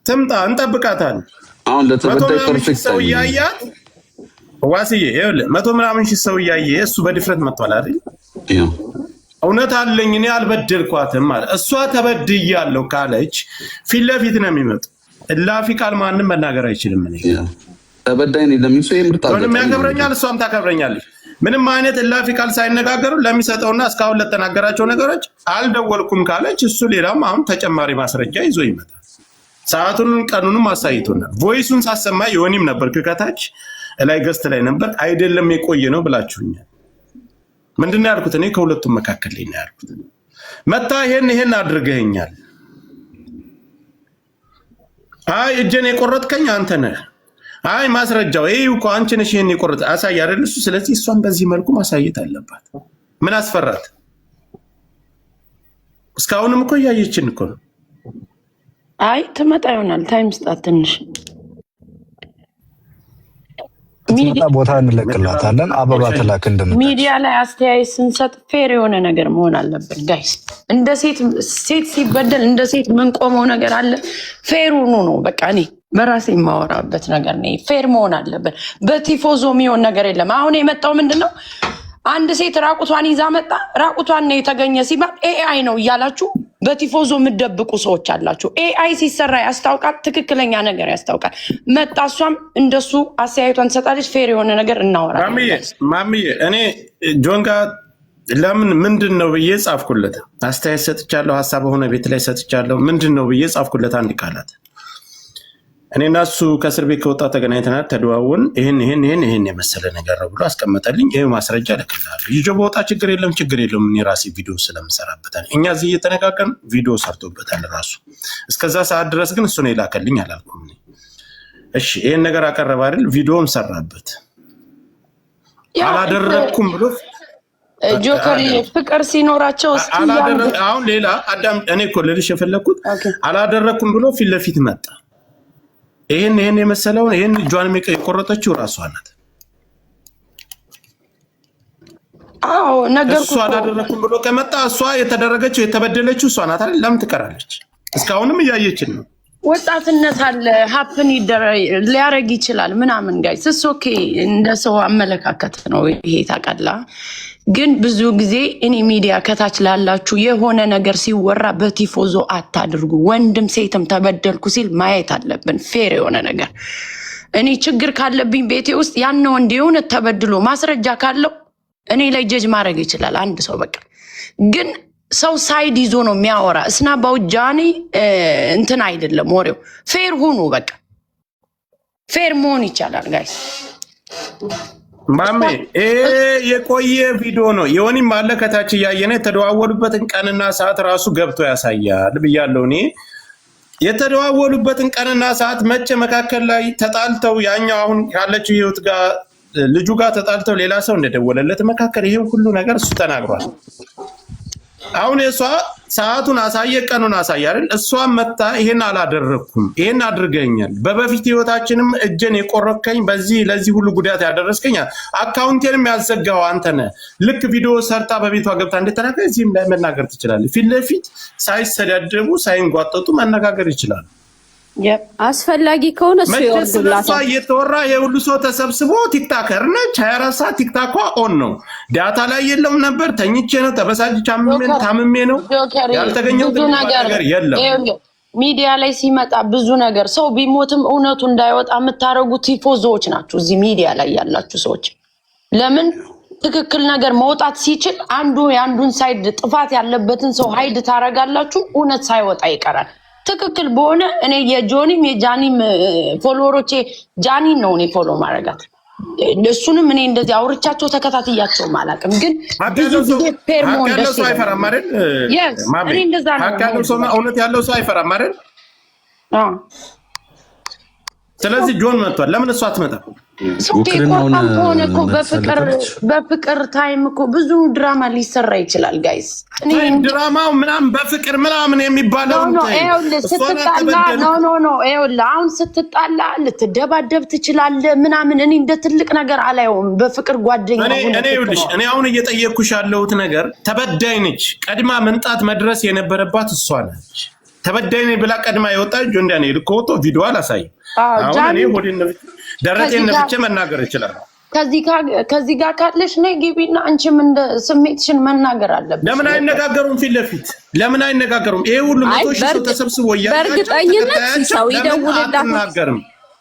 ትምጣ፣ እንጠብቃታለን። አሁን መቶ ለተበዳይ ምናምን ሺህ perfect ሰው timing ነው። እያያት ዋስዬ፣ ይኸውልህ መቶ ምናምን ሺህ ሰው እያየ እሱ በድፍረት መጥቷል አይደል? እውነት አለኝ፣ እኔ አልበደልኳትም ማለት፣ እሷ ተበድያለሁ ካለች ፊት ለፊት ነው የሚመጡ። እላፊ ቃል ማንም መናገር አይችልም። እኔ ተበዳይ ነኝ ለሚል ሰው ይሄ ምርጥ ጆንም አጋጣሚ ነው። ያከብረኛል፣ እሷም ታከብረኛለች። ምንም አይነት እላፊ ቃል ሳይነጋገሩ ለሚሰጠውና እስካሁን ለተናገራቸው ነገሮች አልደወልኩም ካለች እሱ ሌላም አሁን ተጨማሪ ማስረጃ ይዞ ይመጣል። ሰዓቱን ቀኑንም አሳይቶናል። Voice ኡን ሳሰማ የሆኒም ነበር ከታች ላይ guest ላይ ነበር። አይደለም የቆየ ነው ብላችሁኛል። ምንድን ነው ያልኩት? እኔ ከሁለቱም መካከል ላይ ነው ያልኩት። መታ ይሄን ይሄን አድርገኸኛል። አይ እጄን የቆረጥከኝ አንተ ነህ። አይ ማስረጃው ይህ እኮ አንቺ ነሽ ይሄን የቆረጥ አሳይ አይደል እሱ። ስለዚህ እሷን በዚህ መልኩ ማሳየት አለባት። ምን አስፈራት? እስካሁንም እኮ እያየችን እኮ ነው። አይ ትመጣ ይሆናል። Time ስጣት ትንሽ። ስትመጣ ቦታ እንለቅላታለን። አበባ ትላክ እንደመጣች። ሚዲያ ላይ አስተያየት ስንሰጥ fair የሆነ ነገር መሆን አለብን guys። እንደ ሴት፣ ሴት ሲበደል እንደ ሴት ምንቆመው ነገር አለ። Fair ሁኑ ነው በቃ። እኔ በራሴ የማወራበት ነገር ነው። Fair መሆን አለብን። በቲፎዞ የሚሆን ነገር የለም። አሁን የመጣው ምንድን ነው? አንድ ሴት ራቁቷን ይዛ መጣ። ራቁቷን ነው የተገኘ ሲባል AI ነው እያላችሁ በቲፎዞ የምትደብቁ ሰዎች አላችሁ። AI ሲሰራ ያስታውቃል፣ ትክክለኛ ነገር ያስታውቃል። መጣ፣ እሷም እንደሱ አስተያየቷን ትሰጣለች። Fair የሆነ ነገር እናወራለን። ማሚዬ፣ ማሚዬ፣ እኔ ጆን ጋር ለምን ምንድን ነው ብዬ ጻፍኩለት። አስተያየት ሰጥቻለሁ፣ ሀሳብ ሆነ ቤት ላይ ሰጥቻለሁ። ምንድን ነው ብዬ ጻፍኩለት አንድ ቃላት። እኔ እና እሱ ከእስር ቤት ከወጣ ተገናኝተናል፣ ተደዋወልን። ይህን ይህን ይህን ይህን የመሰለ ነገር ነው ብሎ አስቀመጠልኝ። ይህ ማስረጃ እልክልሃለሁ። ይዞ በወጣ ችግር የለም፣ ችግር የለውም። እኔ ራሴ ቪዲዮ ስለምሰራበታል። እኛ እዚህ እየተነጋገርን ቪዲዮ ሰርቶበታል ራሱ። እስከዛ ሰዓት ድረስ ግን እሱ ነው የላከልኝ አላልኩም እኔ። እሺ ይህን ነገር አቀረበ አይደል? ቪዲዮም ሰራበት። አላደረግኩም ብሎ ጆከር፣ ፍቅር ሲኖራቸው እስኪ አሁን ሌላ አዳም፣ እኔ እኮ ልልሽ የፈለግኩት አላደረግኩም ብሎ ፊት ለፊት መጣ። ይህን ይህን የመሰለውን ይህን እጇን የቆረጠችው ራሷ ናት። አዎ ነገርኩህ እሱ እኮ። አላደረግኩም ብሎ ከመጣ እሷ የተደረገችው የተበደለችው እሷ ናት አይደል? ለምን ትቀራለች? እስካሁንም እያየችን ነው። ወጣትነት አለ፣ happen ሊያደርግ ይችላል ምናምን guys፣ it's okay። እንደ ሰው አመለካከት ነው ይሄ ታውቃለህ። ግን ብዙ ጊዜ እኔ ሚዲያ ከታች ላላችሁ የሆነ ነገር ሲወራ በቲፎዞ አታድርጉ። ወንድም ሴትም ተበደልኩ ሲል ማየት አለብን፣ fair የሆነ ነገር። እኔ ችግር ካለብኝ ቤቴ ውስጥ ያን ወንድ የሆነ ተበድሎ ማስረጃ ካለው እኔ ላይ judge ማድረግ ይችላል አንድ ሰው በቃ። ግን ሰው side ይዞ ነው የሚያወራ። እስና ባውጃኒ እንትን አይደለም ወሬው። Fair ሁኑ በቃ፣ fair መሆን ይቻላል guys። ማሜ፣ ይሄ የቆየ ቪዲዮ ነው። የሆኒም አለ ከታች እያየነ የተደዋወሉበትን ቀንና ሰዓት ራሱ ገብቶ ያሳያል ብያለሁ። እኔ የተደዋወሉበትን ቀንና ሰዓት መቼ መካከል ላይ ተጣልተው ያኛው አሁን ካለችው ህይወት ጋር ልጁ ጋር ተጣልተው ሌላ ሰው እንደደወለለት መካከል ይሄ ሁሉ ነገር እሱ ተናግሯል። አሁን የእሷ ሰዓቱን አሳየ፣ ቀኑን አሳየ አይደል? እሷ መታ ይሄን አላደረግኩም፣ ይሄን አድርገኛል፣ በበፊት ህይወታችንም እጄን የቆረከኝ በዚህ ለዚህ ሁሉ ጉዳት ያደረስከኝ account ኤንም ያዘጋው አንተ ነህ። ልክ ቪዲዮ ሰርታ በቤቷ ገብታ እንደተናገረ እዚህም ላይ መናገር ትችላለህ። ፊት ለፊት ሳይሰዳደቡ ሳይንጓጠጡ መነጋገር ይችላሉ። አስፈላጊ ከሆነ እሱ መቼ ስለሷ ይወርዱላታል። እየተወራ የሁሉ ሰው ተሰብስቦ TikToker ነች። 24 ሰዓት ቲክታኳ on ነው። Data ላይ የለውም ነበር። ተኝቼ ነው፣ ተበሳጭቼ ታምሜ ነው ጆከር ያልተገኘው ብዙ ነገር ነገር የለም። ይኸውልህ፣ ሚዲያ ላይ ሲመጣ ብዙ ነገር ሰው ቢሞትም እውነቱ እንዳይወጣ የምታደርጉ ቲፎዞዎች ናችሁ እዚህ ሚዲያ ላይ ያላችሁ ሰዎች። ለምን ትክክል ነገር መውጣት ሲችል አንዱ የአንዱን side ጥፋት ያለበትን ሰው hide ታደርጋላችሁ፣ እውነት ሳይወጣ ይቀራል። ትክክል በሆነ እኔ የጆኒም የጃኒም follower ኦቼ ጃኒን ነው እኔ follow ማድረጋት፣ እሱንም እኔ እንደዚህ አውርቻቸው ተከታትያቸውም አላውቅም፣ ግን ሀቅ ብዙ ያለው ሰው ጊዜ fair ሀቅ መሆን ያለው ደስ ሰው ይለኛል። አይፈራም አይደል? Yes፣ ማሜ እኔ እንደዛ ነው ሀቅ ያለው ሰው እውነት ያለው ሰው አይፈራም አይደል? አዎ። ስለዚህ ጆን መጥቷል። ለምን እሷ አትመጣም? ሶኬ ውክልናውን ቆርጣም ከሆነ እኮ በፍቅር መልሳለች። በፍቅር time እኮ ብዙ ድራማ ሊሰራ ይችላል guys። እኔ ድራማው ምናምን በፍቅር ምናምን ኖ የሚባለውን No ተይው። ይኸውልህ እሷን ስትጣላ አትበደል። No, no, no፣ ይኸውልህ አሁን ስትጣላ ልትደባደብ ትችላለህ ምናምን። እኔ እንደ ትልቅ ነገር አላየውም። በፍቅር ጓደኛ እኔ ሆነህ እኔ ይኸውልሽ ስትኖር እኔ አሁን እየጠየቅኩሽ ያለሁት ነገር ተበዳይ ነች። ቀድማ መምጣት መድረስ የነበረባት እሷ ነች። ተበዳይ ነኝ ብላ ቀድማ የወጣች ጆን ዳንኤል እኮ ወጥቶ ቪዲዮ አላሳይም። አዎ፣ አሁን ጃኒ እኔ ሆዴን ነፍቼ ደረቴን ከዚህ ጋር ነፍቼ መናገር እችላለሁ። ከዚህ ጋር ካለሽ ነይ ግቢና አንቺም እንደ ስሜትሽን መናገር አለብሽ። ለምን አይነጋገሩም? ፊት ለፊት ለምን አይነጋገሩም? ይሄ ሁሉ አይ 100,000 ሰው ተሰብስቦ እያያቸው በእርግጠኝነት ተከታያቸው ሰው ለምን ይደውልላታል። አትናገርም?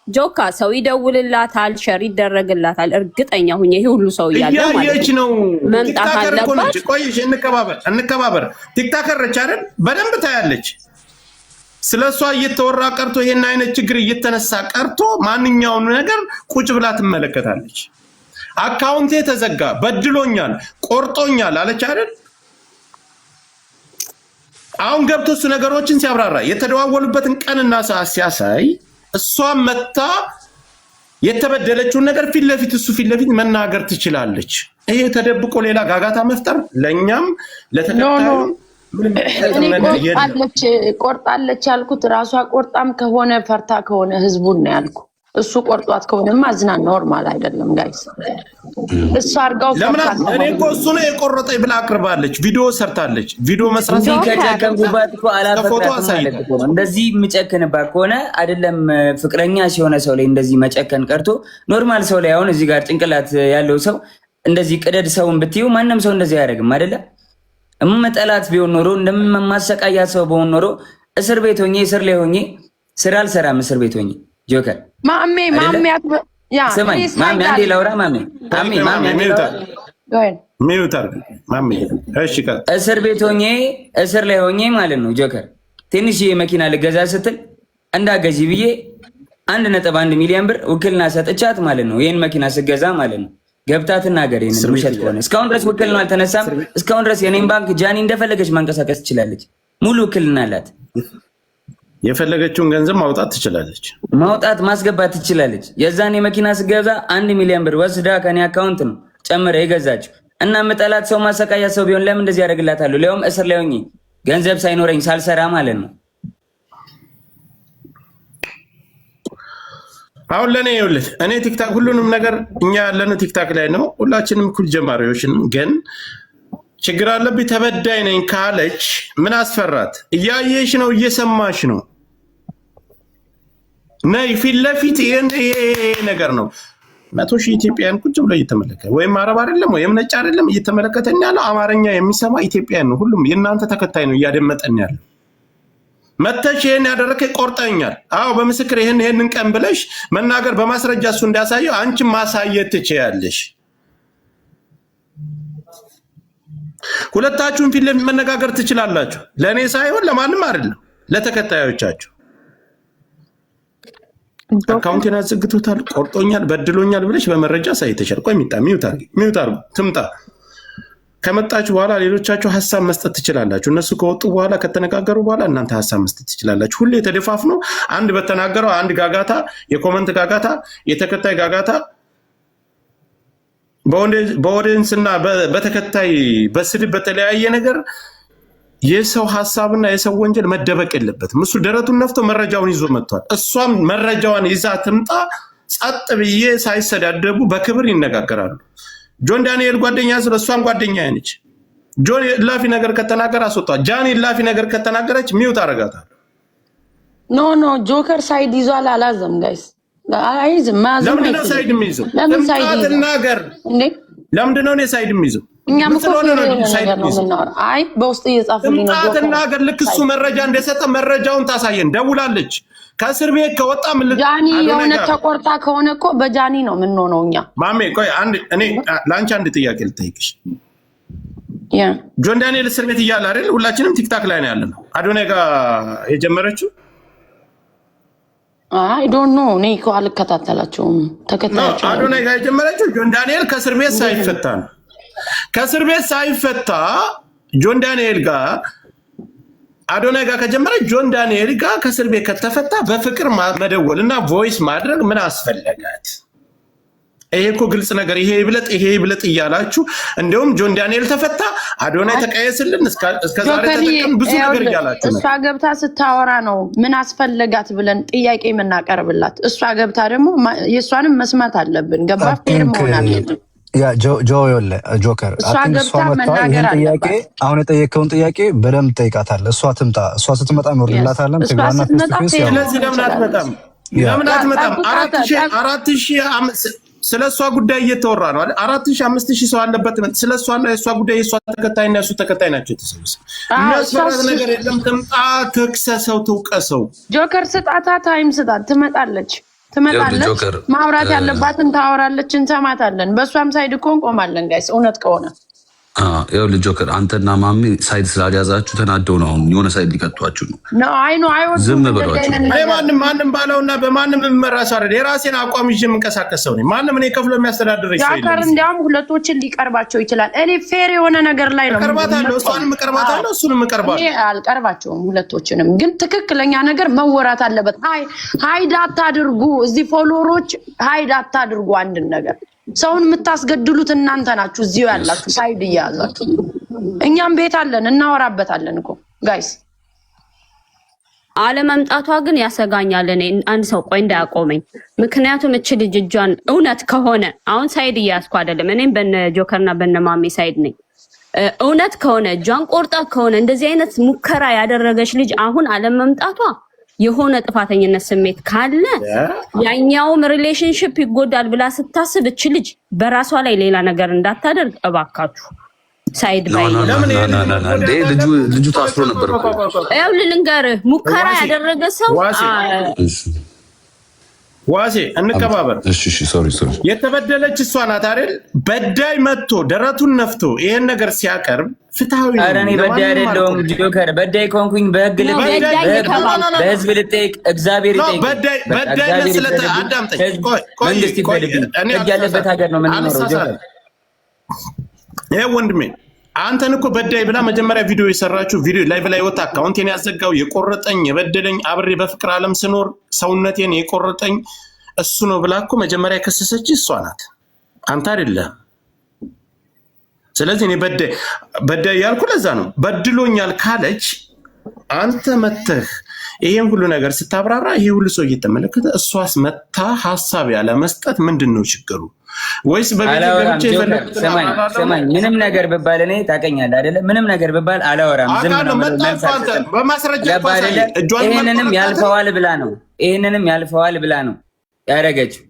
ጆካ ሰው ይደውልላታል፣ share ይደረግላታል። እርግጠኛ ሁኜ ይሄ ሁሉ ሰው እያለ ማለት እያየች ነው ነው። መምጣት TikToker እኮ ነች። አለባት። ቆይ እሺ፣ እንከባበር እንከባበር። TikToker ነች አይደል? በደንብ ታያለች። ስለ እሷ እየተወራ ቀርቶ ይሄን አይነት ችግር እየተነሳ ቀርቶ ማንኛውም ነገር ቁጭ ብላ ትመለከታለች። Account ኤ ተዘጋ፣ በድሎኛል፣ ቆርጦኛል አለች አይደል? አሁን ገብቶ እሱ ነገሮችን ሲያብራራ የተደዋወሉበትን ቀንና ሰዓት ሲያሳይ እሷ መታ የተበደለችውን ነገር ፊት ለፊት እሱ ፊት ለፊት መናገር ትችላለች። ይሄ ተደብቆ ሌላ ጋጋታ መፍጠር ለእኛም No, no ለተከታዩ ምንም እኔ የሚጠቅም ነገር የለም። ቆርጣለች ቆርጣለች ያልኩት ራሷ ቆርጣም ከሆነ ፈርታ ከሆነ ህዝቡን ነው ያልኩ። እሱ ቆርጧት ከሆነማ ዝና normal አይደለም guys። እሱ አድርጋው ለምን ፈርታ እኔ ከሆነ እኮ እሱ ነው የቆረጠኝ ብላ አቅርባለች፣ ቪዲዮ ሰርታለች። ቪዲዮ መስራት እንዲህ ጆከር ከጨከንኩባት እኮ ፎቶ አላፈቅራትም ማለት አሳይታለች። እኮ ነው። እንደዚህ የምጨክንባት ከሆነ አይደለም ፍቅረኛ ሲሆነ ሰው ላይ እንደዚህ መጨከን ቀርቶ normal ሰው ላይ አሁን እዚህ ጋር ጭንቅላት ያለው ሰው እንደዚህ ቅደድ ሰውን ብትዩ ማንም ሰው እንደዚህ አያደርግም አይደለ? እምጠላት ቢሆን ኖሮ እንደማሰቃያት ሰው በሆን ኖሮ እስር ቤት ሆኜ እስር ላይ ሆኜ ስራ አልሰራም። እስር ቤት ሆኜ ጆከር ማሜ አይደለ? ማሜ ያ ስማኝ እኔ ማሜ፣ side አንዴ አለኝ። ላውራ። ማሜ ማሜ ማሜ አንዴ ላውራ። Go ahead. Mute አድርግ ማሜ። እሺ ቀጥል። እስር ቤት ሆኜ እስር ላይ ሆኜ ማለት ነው ጆከር ትንሽዬ መኪና ልገዛ ስትል እንዳገዢ ብዬ 1.1 ሚሊዮን ብር ውክልና ሰጥቻት ማለት ነው። ይህን መኪና ስገዛ ማለት ነው ገብታ ትናገር። ይህንን እስር ቤት ውሸት ከሆነ እስካሁን ድረስ ውክልና አልተነሳም። እስካሁን ድረስ የኔን ባንክ ጃኒ እንደፈለገች ማንቀሳቀስ ትችላለች። ሙሉ ውክልና አላት። የፈለገችውን ገንዘብ ማውጣት ትችላለች። ማውጣት ማስገባት ትችላለች። የዛን የመኪና ስገዛ 1 ሚሊዮን ብር ወስዳ ከኔ account ነው ጨምረ የገዛችው። እና ምጠላት ሰው ማሰቃያ ሰው ቢሆን ለምን እንደዚህ ያደርግላታለሁ? ሊያውም እስር ላይ ሆኜ ገንዘብ ሳይኖረኝ ሳልሰራ ማለት ነው። አሁን ለእኔ ይኸውልህ፣ እኔ ቲክታክ ሁሉንም ነገር እኛ ያለነው ቲክታክ ላይ ነው። ሁላችንም እኩል ጀማሪዎች ነን። ግን ችግር አለብኝ ተበዳይ ነኝ ካለች ምን አስፈራት? እያየሽ ነው፣ እየሰማሽ ነው። ነይ ፊት ለፊት ይሄን ይሄ ነገር ነው። 100,000 ኢትዮጵያን ቁጭ ብሎ እየተመለከተ ወይም አረብ አይደለም ወይም ነጭ አይደለም እየተመለከተን ያለው አማርኛ የሚሰማ ኢትዮጵያን ነው። ሁሉም የእናንተ ተከታይ ነው እያደመጠን ያለው። መተሽ ይሄን ያደረከ ቆርጠኛል፣ አዎ በምስክር ይሄን ይሄንን ቀን ብለሽ መናገር በማስረጃ እሱ እንዳሳየው አንቺም ማሳየት ትችያለሽ። ሁለታችሁም ፊት ለፊት መነጋገር ትችላላችሁ። ለእኔ ሳይሆን ለማንም አይደለም፣ ለተከታዮቻችሁ። Account ኤን አዘግቶታል፣ ቆርጦኛል፣ በድሎኛል ብለሽ በመረጃ አሳይተሻል። ቆይ ሚጣ mute አድርጊ፣ mute አድርጉ፣ ትምጣ። ከመጣችሁ በኋላ ሌሎቻችሁ ሀሳብ መስጠት ትችላላችሁ። እነሱ ከወጡ በኋላ፣ ከተነጋገሩ በኋላ እናንተ ሀሳብ መስጠት ትችላላችሁ። ሁሌ ተደፋፍኖ አንድ በተናገረው አንድ ጋጋታ፣ የ comment ጋጋታ፣ የተከታይ ጋጋታ፣ በ audience እና በተከታይ፣ በስድብ፣ በተለያየ ነገር የሰው ሀሳብና የሰው ወንጀል መደበቅ የለበትም። እሱ ደረቱን ነፍቶ መረጃውን ይዞ መጥቷል። እሷም መረጃዋን ይዛ ትምጣ። ጸጥ ብዬ ሳይሰዳደቡ በክብር ይነጋገራሉ። ጆን ዳንኤል ጓደኛ ስለ እሷም ጓደኛ ነች። ጆን እላፊ ነገር ከተናገረ አስወጣ። ጃኒ እላፊ ነገር ከተናገረች mute አረጋታለሁ። No, ጆከር side ይዟል። አላዘም guys፣ አይዝም፣ መያዝም ለምንድነው አይችልም። side የሚይዘው? ለምን ትምጣ side ይይዛል ትናገር። እንዴ? ለምንድነው እኔ side የሚይዘው? እኛም ምን እኮ ስለሆነ fair ነው የሆነ side ነገር ነው የሚይዘው? የምናወራው። አይ፣ በውስጥ እየጻፉልኝ ትምጣ ነው ጆከር ትናገር። ልክ እሱ side መረጃ እንደሰጠ መረጃውን ታሳየን። ደውላለች። ከእስር ቤት ከወጣ ምን ጃኒ አዶናይ የእውነት ጋር ተቆርጣ ከሆነ እኮ በጃኒ ነው የምንሆነው እኛ። ማሜ ቆይ አንድ፣ እኔ ለአንቺ አንድ ጥያቄ ልጠይቅሽ። ጆን ዳንኤል እስር ቤት እያለ አይደል? ሁላችንም TikTok ላይ ነው ያለነው። አዶናይ ጋር የጀመረችው I don't know፣ እኔ እኮ አልከታተላቸውም። No፣ ተከታያቸው አዶናይ ጋር የጀመረችው ጆን ዳንኤል ከእስር ቤት ሳይፈታ ነው። ከእስር ቤት ሳይፈታ ጆን ዳንኤል ጋር፣ አዶናይ ጋር ከጀመረች፣ ጆን ዳንኤል ጋር ከእስር ቤት ከተፈታ በፍቅር መደወል እና voice ማድረግ ምን አስፈለጋት? ይሄ እኮ ግልጽ ነገር፣ ይሄ ይብለጥ ይሄ ይብለጥ እያላችሁ እንዲሁም ጆን ዳንኤል ተፈታ፣ አዶናይ ተቀየስልን፣ እስከ ዛሬ ጆከር ተጠቀም፣ ብዙ ነገር እያላችሁ ነው። እሷ ገብታ ስታወራ ነው ምን አስፈለጋት ብለን ጥያቄ የምናቀርብላት። እሷ ገብታ ደግሞ የእሷንም መስማት አለብን። ገባ? Fair መሆን አለብን። Yeah፣ ጆ ይኸውልህ ጆከር እሷ I think እሷ ገብታ መጥታ መናገር ይህን ጥያቄ አለባት። አሁን የጠየቀውን ጥያቄ በደንብ ጠይቃታለህ። እሷ ትምጣ። እሷ ስትመጣ እንወርድላታለን። እሷ ትግባና face to ስትመጣ face fair ያው ስለዚህ ለምን አትመጣም? ለምን አትመጣም? 4000 ስለ እሷ ጉዳይ እየተወራ ነው አይደል? 4000፣ 5000 ሰው አለበት። ስለ እሷና የእሷ ጉዳይ፣ የእሷ ተከታይና የእሱ ተከታይ ናቸው የተሰበሰቡ። የሚያስፈራት ነገር የለም። ትምጣ፣ ትክሰሰው፣ ትውቀሰው። ጆከር ስጣታ፣ time ስጣት፣ ትመጣለች ትመጣለች። ጆከር፣ ማውራት ያለባትን ታወራለች፣ እንሰማታለን። በእሷም side እኮ እንቆማለን guys፣ እውነት ከሆነ። ይኸውልህ ጆከር፣ አንተና ማሜ side ስላልያዛችሁ ተናደው ነው አሁን የሆነ side ሊከቷችሁ ነው። ነው፣ አይ ነው፣ አይወዱም ዝም እንደዚህ በሏቸው። አይነት እኔ ነገር። ማንም ባለውና በማንም የምመራ ሰው አይደለም። የራሴን አቋም ይዤ የምንቀሳቀስ ሰው ነኝ። ማንም እኔ ከፍሎ የሚያስተዳድረኝ ሰው ጆከር የለም። እንዲያውም ሁለቶችን ሊቀርባቸው ይችላል። እኔ fair የሆነ ነገር ላይ ነው እቀርባታለሁ፣ የምቆመው። እሷንም እቀርባታለሁ፣ እሱንም እቀርባለሁ። እኔ አልቀርባቸውም ሁለቶችንም፣ ግን ትክክለኛ ነገር መወራት አለበት። Hide አታድርጉ። እዚህ follower ኦች hide አታድርጉ። አንድን ነገር ሰውን የምታስገድሉት እናንተ ናችሁ፣ እዚሁ ያላችሁ side እየያዛችሁ። እኛም ቤት አለን፣ እናወራበታለን እኮ guys። አለመምጣቷ ግን ያሰጋኛል። እኔ አንድ ሰው ቆይ እንዳያቆመኝ። ምክንያቱም እች ልጅ እጇን እውነት ከሆነ፣ አሁን side እያያዝኩ አይደለም፣ እኔም በነ ጆከርና በነ ማሜ side ነኝ። እውነት ከሆነ፣ እጇን ቆርጣ ከሆነ፣ እንደዚህ አይነት ሙከራ ያደረገች ልጅ አሁን አለመምጣቷ የሆነ ጥፋተኝነት ስሜት ካለ ያኛውም relationship ይጎዳል ብላ ስታስብ እች ልጅ በራሷ ላይ ሌላ ነገር እንዳታደርግ እባካችሁ side no ባይ no no no no no፣ እንዴ፣ ልጁ ታስሮ ነበር እኮ። ያው ልንገርህ፣ ሙከራ ያደረገ ሰው ዋሴ ዋሴ፣ እንከባበር። እሺ፣ sorry, sorry። የተበደለች እሷ ናት አይደል? በዳይ መጥቶ ደረቱን ነፍቶ ይሄን ነገር ሲያቀርብ ፍትሐዊ ነው። ኧረ እኔ በዳይ ለማንም አይደለሁም አልቆምም። ጆከር። በዳይ ከሆንኩኝ በህግ ልጠይቅ፣ በዳይ በህግ የተባለ በህዝብ ልጠይቅ፣ እግዚአብሔር No፣ ይጠይቅ። በዳይ በቃ በዳይነት እግዚአብሔር ስለ ይፍረድብኝ፣ አዳምጠኝ። ህዝብ ቆይ ቆይ መንግስት ቆይ፣ ይፍረድብኝ። እኔ ህግ ያለበት ሀገር ነው የምንኖረው ጆከር። አልሳሳትም። ይሄ ወንድሜ፣ አንተን እኮ በዳይ ብላ መጀመሪያ ቪዲዮ የሰራችው፣ ቪዲዮ live ላይ ወጣ፣ account ኤን ያዘጋው፣ የቆረጠኝ፣ የበደለኝ፣ አብሬ በፍቅር ዓለም ስኖር ሰውነቴን የቆረጠኝ እሱ ነው ብላ እኮ መጀመሪያ የከሰሰች እሷ ናት፣ አንተ አይደለህም። ስለዚህ እኔ በዳይ በዳይ ያልኩ ለዛ ነው። በድሎኛል ካለች አንተ መተህ ይሄን ሁሉ ነገር ስታብራራ ይሄ ሁሉ ሰው እየተመለከተ እሷስ መታ ሀሳብ ያለ መስጠት ምንድን ነው ችግሩ? ወይስ በቤት አላወራም ገብቼ ጆከር፣ የፈለኩትን ስማኝ አብራራለሁ? ስማኝ፣ ምንም ነገር ብባል እኔ ታውቀኛለህ አይደለ? ምንም ነገር ብባል አላወራም፣ ዝም ነው አውቃለሁ። የምለው፣ መጣ መልስ እኮ አንተ አልሰጥም። በማስረጃ እኮ ገባህ አይደለ? አሳየኝ። እጇን ይሄንንም መቆረጣትን ያልፈዋል ብላ ነው፣ ይሄንንም ያልፈዋል ብላ ነው ያደረገችው።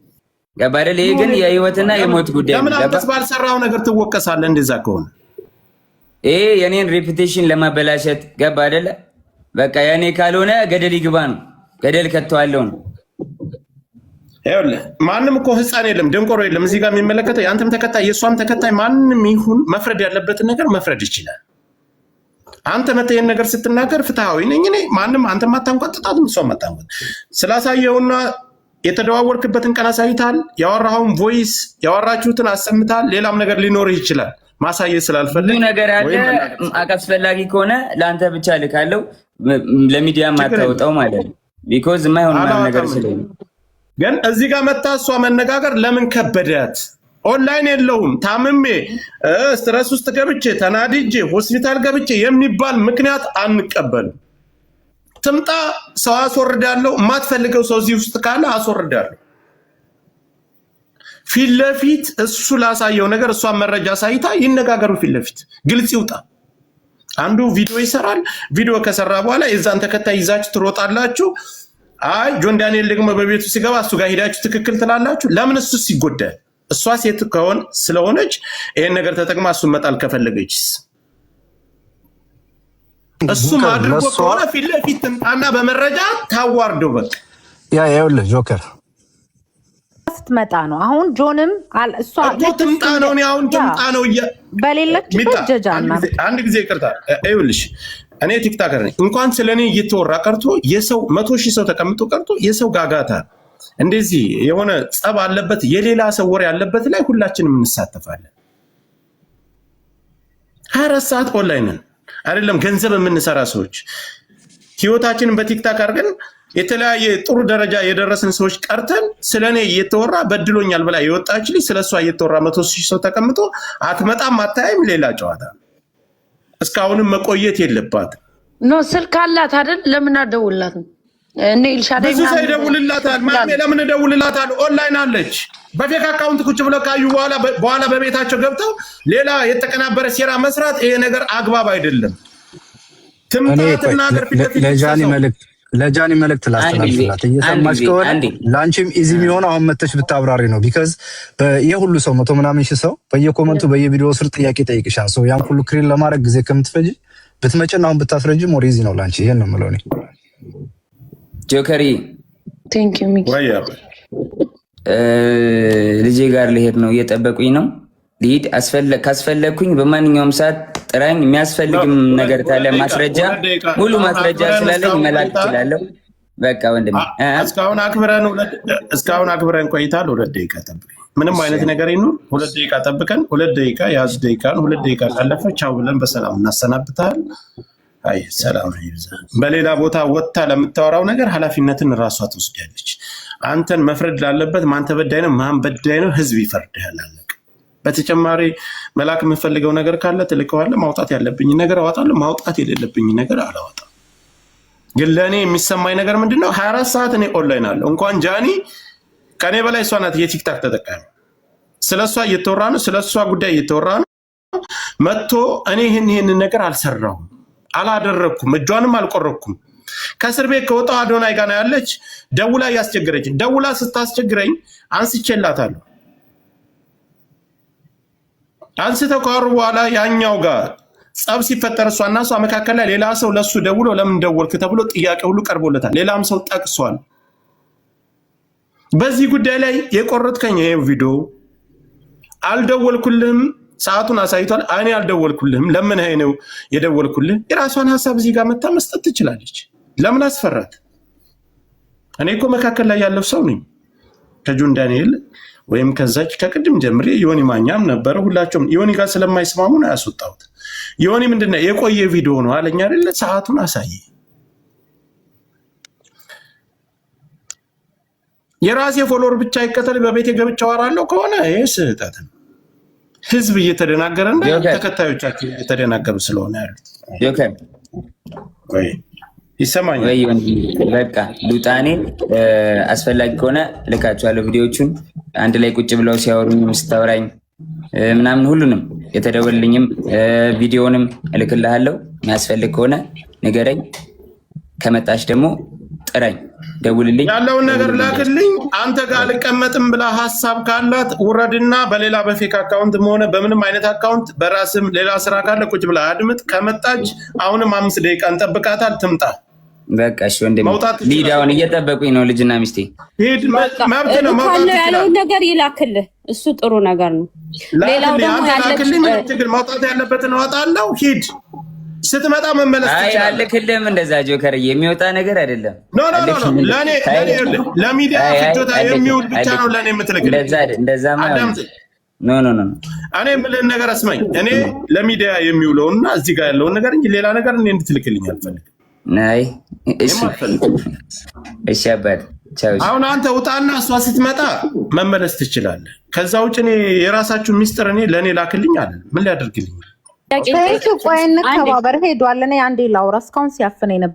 ገባህ አይደል? ይሄ ግን የህይወትና የሞት ጉዳይ ለምን ነው። ገባህ? አንተስ ባልሰራው ነገር ትወቀሳለህ? እንደዛ ከሆነ ይሄ የኔን reputation ለማበላሸት፣ ገባህ አይደለ? በቃ የኔ ካልሆነ ገደል ይግባ ነው፣ ገደል ከተዋለው ነው። ይኸውልህ ማንም እኮ ህፃን የለም፣ ደንቆሮ የለም። እዚህ ጋር የሚመለከተው የአንተም ተከታይ የእሷም ተከታይ ማንም ይሁን መፍረድ ያለበትን ነገር መፍረድ ይችላል። አንተ መተህ ይሄን ነገር ስትናገር ፍትሐዊ ነኝ እኔ፣ ማንም አንተም አታንጓጥጣትም፣ እሷም አታንጓጥ። ስላሳየውና የተደዋወልክበትን ቀን አሳይተሃል። ያወራኸውን voice፣ ያወራችሁትን አሰምተሃል። ሌላም ነገር ሊኖርህ ይችላል። ማሳየት ብዙ ስላልፈለግ ነገር አለ። ወይም መናገር አስፈላጊ ከሆነ ለአንተ ብቻ ልካለው፣ ለሚዲያ ችግር የለም ማታወጣው ማለት ነው። Because የማይሆን ማይሆን ነገር አላወጣም። ስለሆነ ግን እዚህ ጋር መታ እሷ መነጋገር ለምን ከበዳት? ኦንላይን የለውም፣ ታምሜ stress ውስጥ ገብቼ ተናድጄ ሆስፒታል ገብቼ የሚባል ምክንያት አንቀበልም። ትምጣ፣ ሰው አስወርዳለሁ። የማትፈልገው ሰው እዚህ ውስጥ ካለ አስወርዳለሁ። ፊት ለፊት እሱ ላሳየው ነገር እሷን መረጃ ሳይታ ይነጋገሩ። ፊት ለፊት ግልጽ ይውጣ። አንዱ ቪዲዮ ይሰራል። ቪዲዮ ከሰራ በኋላ የዛን ተከታይ ይዛችሁ ትሮጣላችሁ። አይ ጆን ዳንኤል ደግሞ በቤቱ ሲገባ እሱ ጋር ሄዳችሁ ትክክል ትላላችሁ። ለምን እሱስ ይጎዳል? እሷ ሴት ከሆን ስለሆነች ይሄን ነገር ተጠቅማ እሱን መጣል ከፈለገችስ እሱም ጆከር አድርጎ ለእሷ ከሆነ ፊት ለፊት ትምጣና በመረጃ ታዋርደው። በቃ ያ ይኸውልህ ጆከር ስትመጣ ነው። አሁን ጆንም እሷ እኮ ልክ እሱ ትምጣ ነው። እኔ አሁን ያ ትምጣ ነው በሌለችበት ሚጣ ጀጃ አንድ ጊዜ ይቅርታ፣ ይኸውልሽ እኔ TikToker ነኝ። እንኳን ስለ እኔ እየተወራ ቀርቶ የሰው 100,000 ሰው ተቀምጦ ቀርቶ የሰው ጋጋታ እንደዚህ የሆነ ጸብ አለበት የሌላ ሰው ወሬ ያለበት ላይ ሁላችንም እንሳተፋለን። 24 ሰዓት ኦንላይን ነን አይደለም ገንዘብ የምንሰራ ሰዎች ህይወታችንን በ TikTok አድርገን የተለያየ ጥሩ ደረጃ የደረስን ሰዎች ቀርተን ስለ እኔ እየተወራ በድሎኛል ብላ የወጣች ልጅ ስለ እሷ እየተወራ 100,000 ሰው ተቀምጦ አትመጣም አታይም፣ ሌላ ጨዋታ። እስካሁንም መቆየት የለባትም። No ስልክ አላት አይደል? ለምን አደውልላትም? እኔ ኤልሻዳይ ብዙ ሰው ምናምን ይደውልላታል። ማሜ ለምን እደውልላታል? ኦንላይን አለች። በ fake account ቁጭ ብለው ካዩ በኋላ በቤታቸው ገብተው ሌላ የተቀናበረ ሴራ መስራት ይሄ ነገር አግባብ አይደለም። ትምጣ እኔ ቆይ ትናገር፣ ፊት ለፊት ለጃኒ ትክሰሰው። መልእክት ለጃኒ መልእክት አንድ ጊዜ ላስተላልፍላት። አንድ እየሰማች ጊዜ ከሆነ አንዴ ለአንቺም easy የሚሆነው አሁን መተሽ ብታብራሪ ነው። Because ይህ ሁሉ ሰው መቶ ምናምን ሺህ ሰው በየ comment ኡ በየቪዲዮ ስር ጥያቄ ጠይቅሻል። ሰው ያን ሁሉ clear ለማድረግ ጊዜ ከምትፈጂ ብትመጭና አሁን ብታስረጂ more easy ነው ለአንቺ። ይሄን ነው የምለው እኔ። ጆከሪ Thank you ሚኪ። ወይ ልጄ ጋር ልሄድ ነው፣ እየጠበቁኝ ነው። ልሂድ። ካስፈለግኩኝ በማንኛውም ሰዓት ጥራኝ። የሚያስፈልግም ነገር ካለ ማስረጃ፣ ሙሉ ማስረጃ ስላለኝ መላክ እችላለሁ። በቃ ወንድሜ እስካሁን አክብረን ቆይታል። 2 ደቂቃ ጠብቀን ምንም አይነት ነገር ይኑር፣ 2 ደቂቃ ጠብቀን 2 ደቂቃ የያዙ ደቂቃ ነው። 2 ደቂቃ ካለፈ ቻው ብለን በሰላም እናሰናብታል። አይ ሰላም ይብዛ። በሌላ ቦታ ወጥታ ለምታወራው ነገር ኃላፊነትን ራሷ ትወስዳለች። አንተን መፍረድ ላለበት ማን ተበዳይ ነው ማን በዳይ ነው ህዝብ ይፈርድሃል። አለቀ። በተጨማሪ መላክ የምፈልገው ነገር ካለ ትልከዋለህ። ማውጣት ያለብኝ ነገር አወጣለሁ፣ ማውጣት የሌለብኝ ነገር አላወጣም። ግን ለእኔ የሚሰማኝ ነገር ምንድን ነው? 24 ሰዓት እኔ ኦንላይን አለሁ። እንኳን ጃኒ ከእኔ በላይ እሷ ናት የ TikTok ተጠቃሚ። ስለ እሷ እየተወራ ነው፣ ስለ እሷ ጉዳይ እየተወራ ነው። መጥቶ እኔ ይህን ነገር አልሰራሁም፣ አላደረግኩም፣ እጇንም አልቆረኩም። ከእስር ቤት ከወጣው አዶናይ ጋር ነው ያለች። ደውላ እያስቸገረች ደውላ ስታስቸግረኝ አንስቼላታለሁ። አንስተው ካወሩ በኋላ ያኛው ጋር ጸብ ሲፈጠር እሷና እሷ መካከል ላይ ሌላ ሰው ለሱ ደውሎ ለምን ደወልክ ተብሎ ጥያቄ ሁሉ ቀርቦለታል። ሌላም ሰው ጠቅሷል። በዚህ ጉዳይ ላይ የቆረጥከኝ ይሄ ቪዲዮ አልደወልኩልህም፣ ሰዓቱን አሳይቷል። እኔ አልደወልኩልህም፣ ለምን ነው የደወልኩልህ? የራሷን ሀሳብ እዚህ ጋር መታ መስጠት ትችላለች። ለምን አስፈራት? እኔ እኮ መካከል ላይ ያለው ሰው ነኝ። ከጆን ዳንኤል ወይም ከዛች ከቅድም ጀምሬ ዮኒ ማኛም ነበረ። ሁላቸውም ዮኒ ጋር ስለማይስማሙ ነው ያስወጣሁት። ዮኒ ምንድነው የቆየ ቪዲዮ ነው አለኝ አይደለ? ሰዓቱን አሳየ። የራሴ follower ብቻ ይከተል በቤቴ ገብቼ አወራለሁ ከሆነ ይህ ስህተት ነው። ህዝብ እየተደናገረ እና ጆከር ተከታዮቻቸው እየተደናገሩ ስለሆነ ያሉት ጆከር ወይ ይሰማኛል። ወይ ወንድሜ፣ በቃ ሉጣኔ አስፈላጊ ከሆነ ልካችኋለሁ ቪዲዮቹን አንድ ላይ ቁጭ ብለው ሲያወሩኝ ስታወራኝ ምናምን ሁሉንም የተደወልኝም ቪዲዮንም እልክልሃለሁ። የሚያስፈልግ ከሆነ ንገረኝ። ከመጣሽ ደግሞ ጥራኝ፣ ደውልልኝ። ያለውን ነገር ላክልኝ። አንተ ጋር አልቀመጥም ብላ ሀሳብ ካላት ውረድና በሌላ በ fake account ም ሆነ በምንም አይነት account በራስም ሌላ ስራ ካለ ቁጭ ብላ አድምጥ። ከመጣች አሁንም 5 ደቂቃ እንጠብቃታል። ትምጣ። በቃ እሺ ወንድሜ፣ መውጣት ልሂድ። ትችላለህ። አሁን እየጠበቁኝ ነው ልጅና ሚስቴ። ሂድ፣ መብት ነው። መውጣት እልካለሁ ያለውን ትችላለህ። ነገር ይላክልህ። እሱ ጥሩ ነገር ነው። ሌላው ላክልኝ፣ ደግሞ አንተ ያለች ላክልኝ። ምንም ችግር መውጣት ያለበትን እወጣለሁ። ሂድ። ስትመጣ መመለስ አይ ትችላለህ። አልክልህም። እንደዛ ጆከር የሚወጣ ነገር አይደለም። No no no no፣ አልክልህም። ለእኔ ለእኔ ይኸውልህ፣ ለሚዲያ አይ አይ ፍጆታ አልክልህም፣ የሚውል ብቻ ነው አልክልህም። ለእኔ የምትልክልኝ። እንደዛ እንደዛማ አይሆንም። አዳምጥ። No, no, no. እኔ የምልህን ነገር አስማኝ። እኔ ለሚዲያ የሚውለውና እዚህ ጋር ያለውን ነገር እንጂ ሌላ ነገር እኔ እንድትልክልኝ አልፈልግም። ናይ እሺ። እኔም አልፈልግም። እሺ አባት፣ ቻው። እሺ። አሁን አንተ ውጣና እሷ ስትመጣ መመለስ ትችላለህ። ከዛ ውጭ እኔ የራሳችሁ ሚስጥር እኔ ለእኔ ላክልኝ አለ፣ ምን ሊያደርግልኝ? Thank you። ቆይ እንከባበር። ሄዷል። እኔ አንዴ ላውራ፣ እስካሁን ሲያፍን የነበረ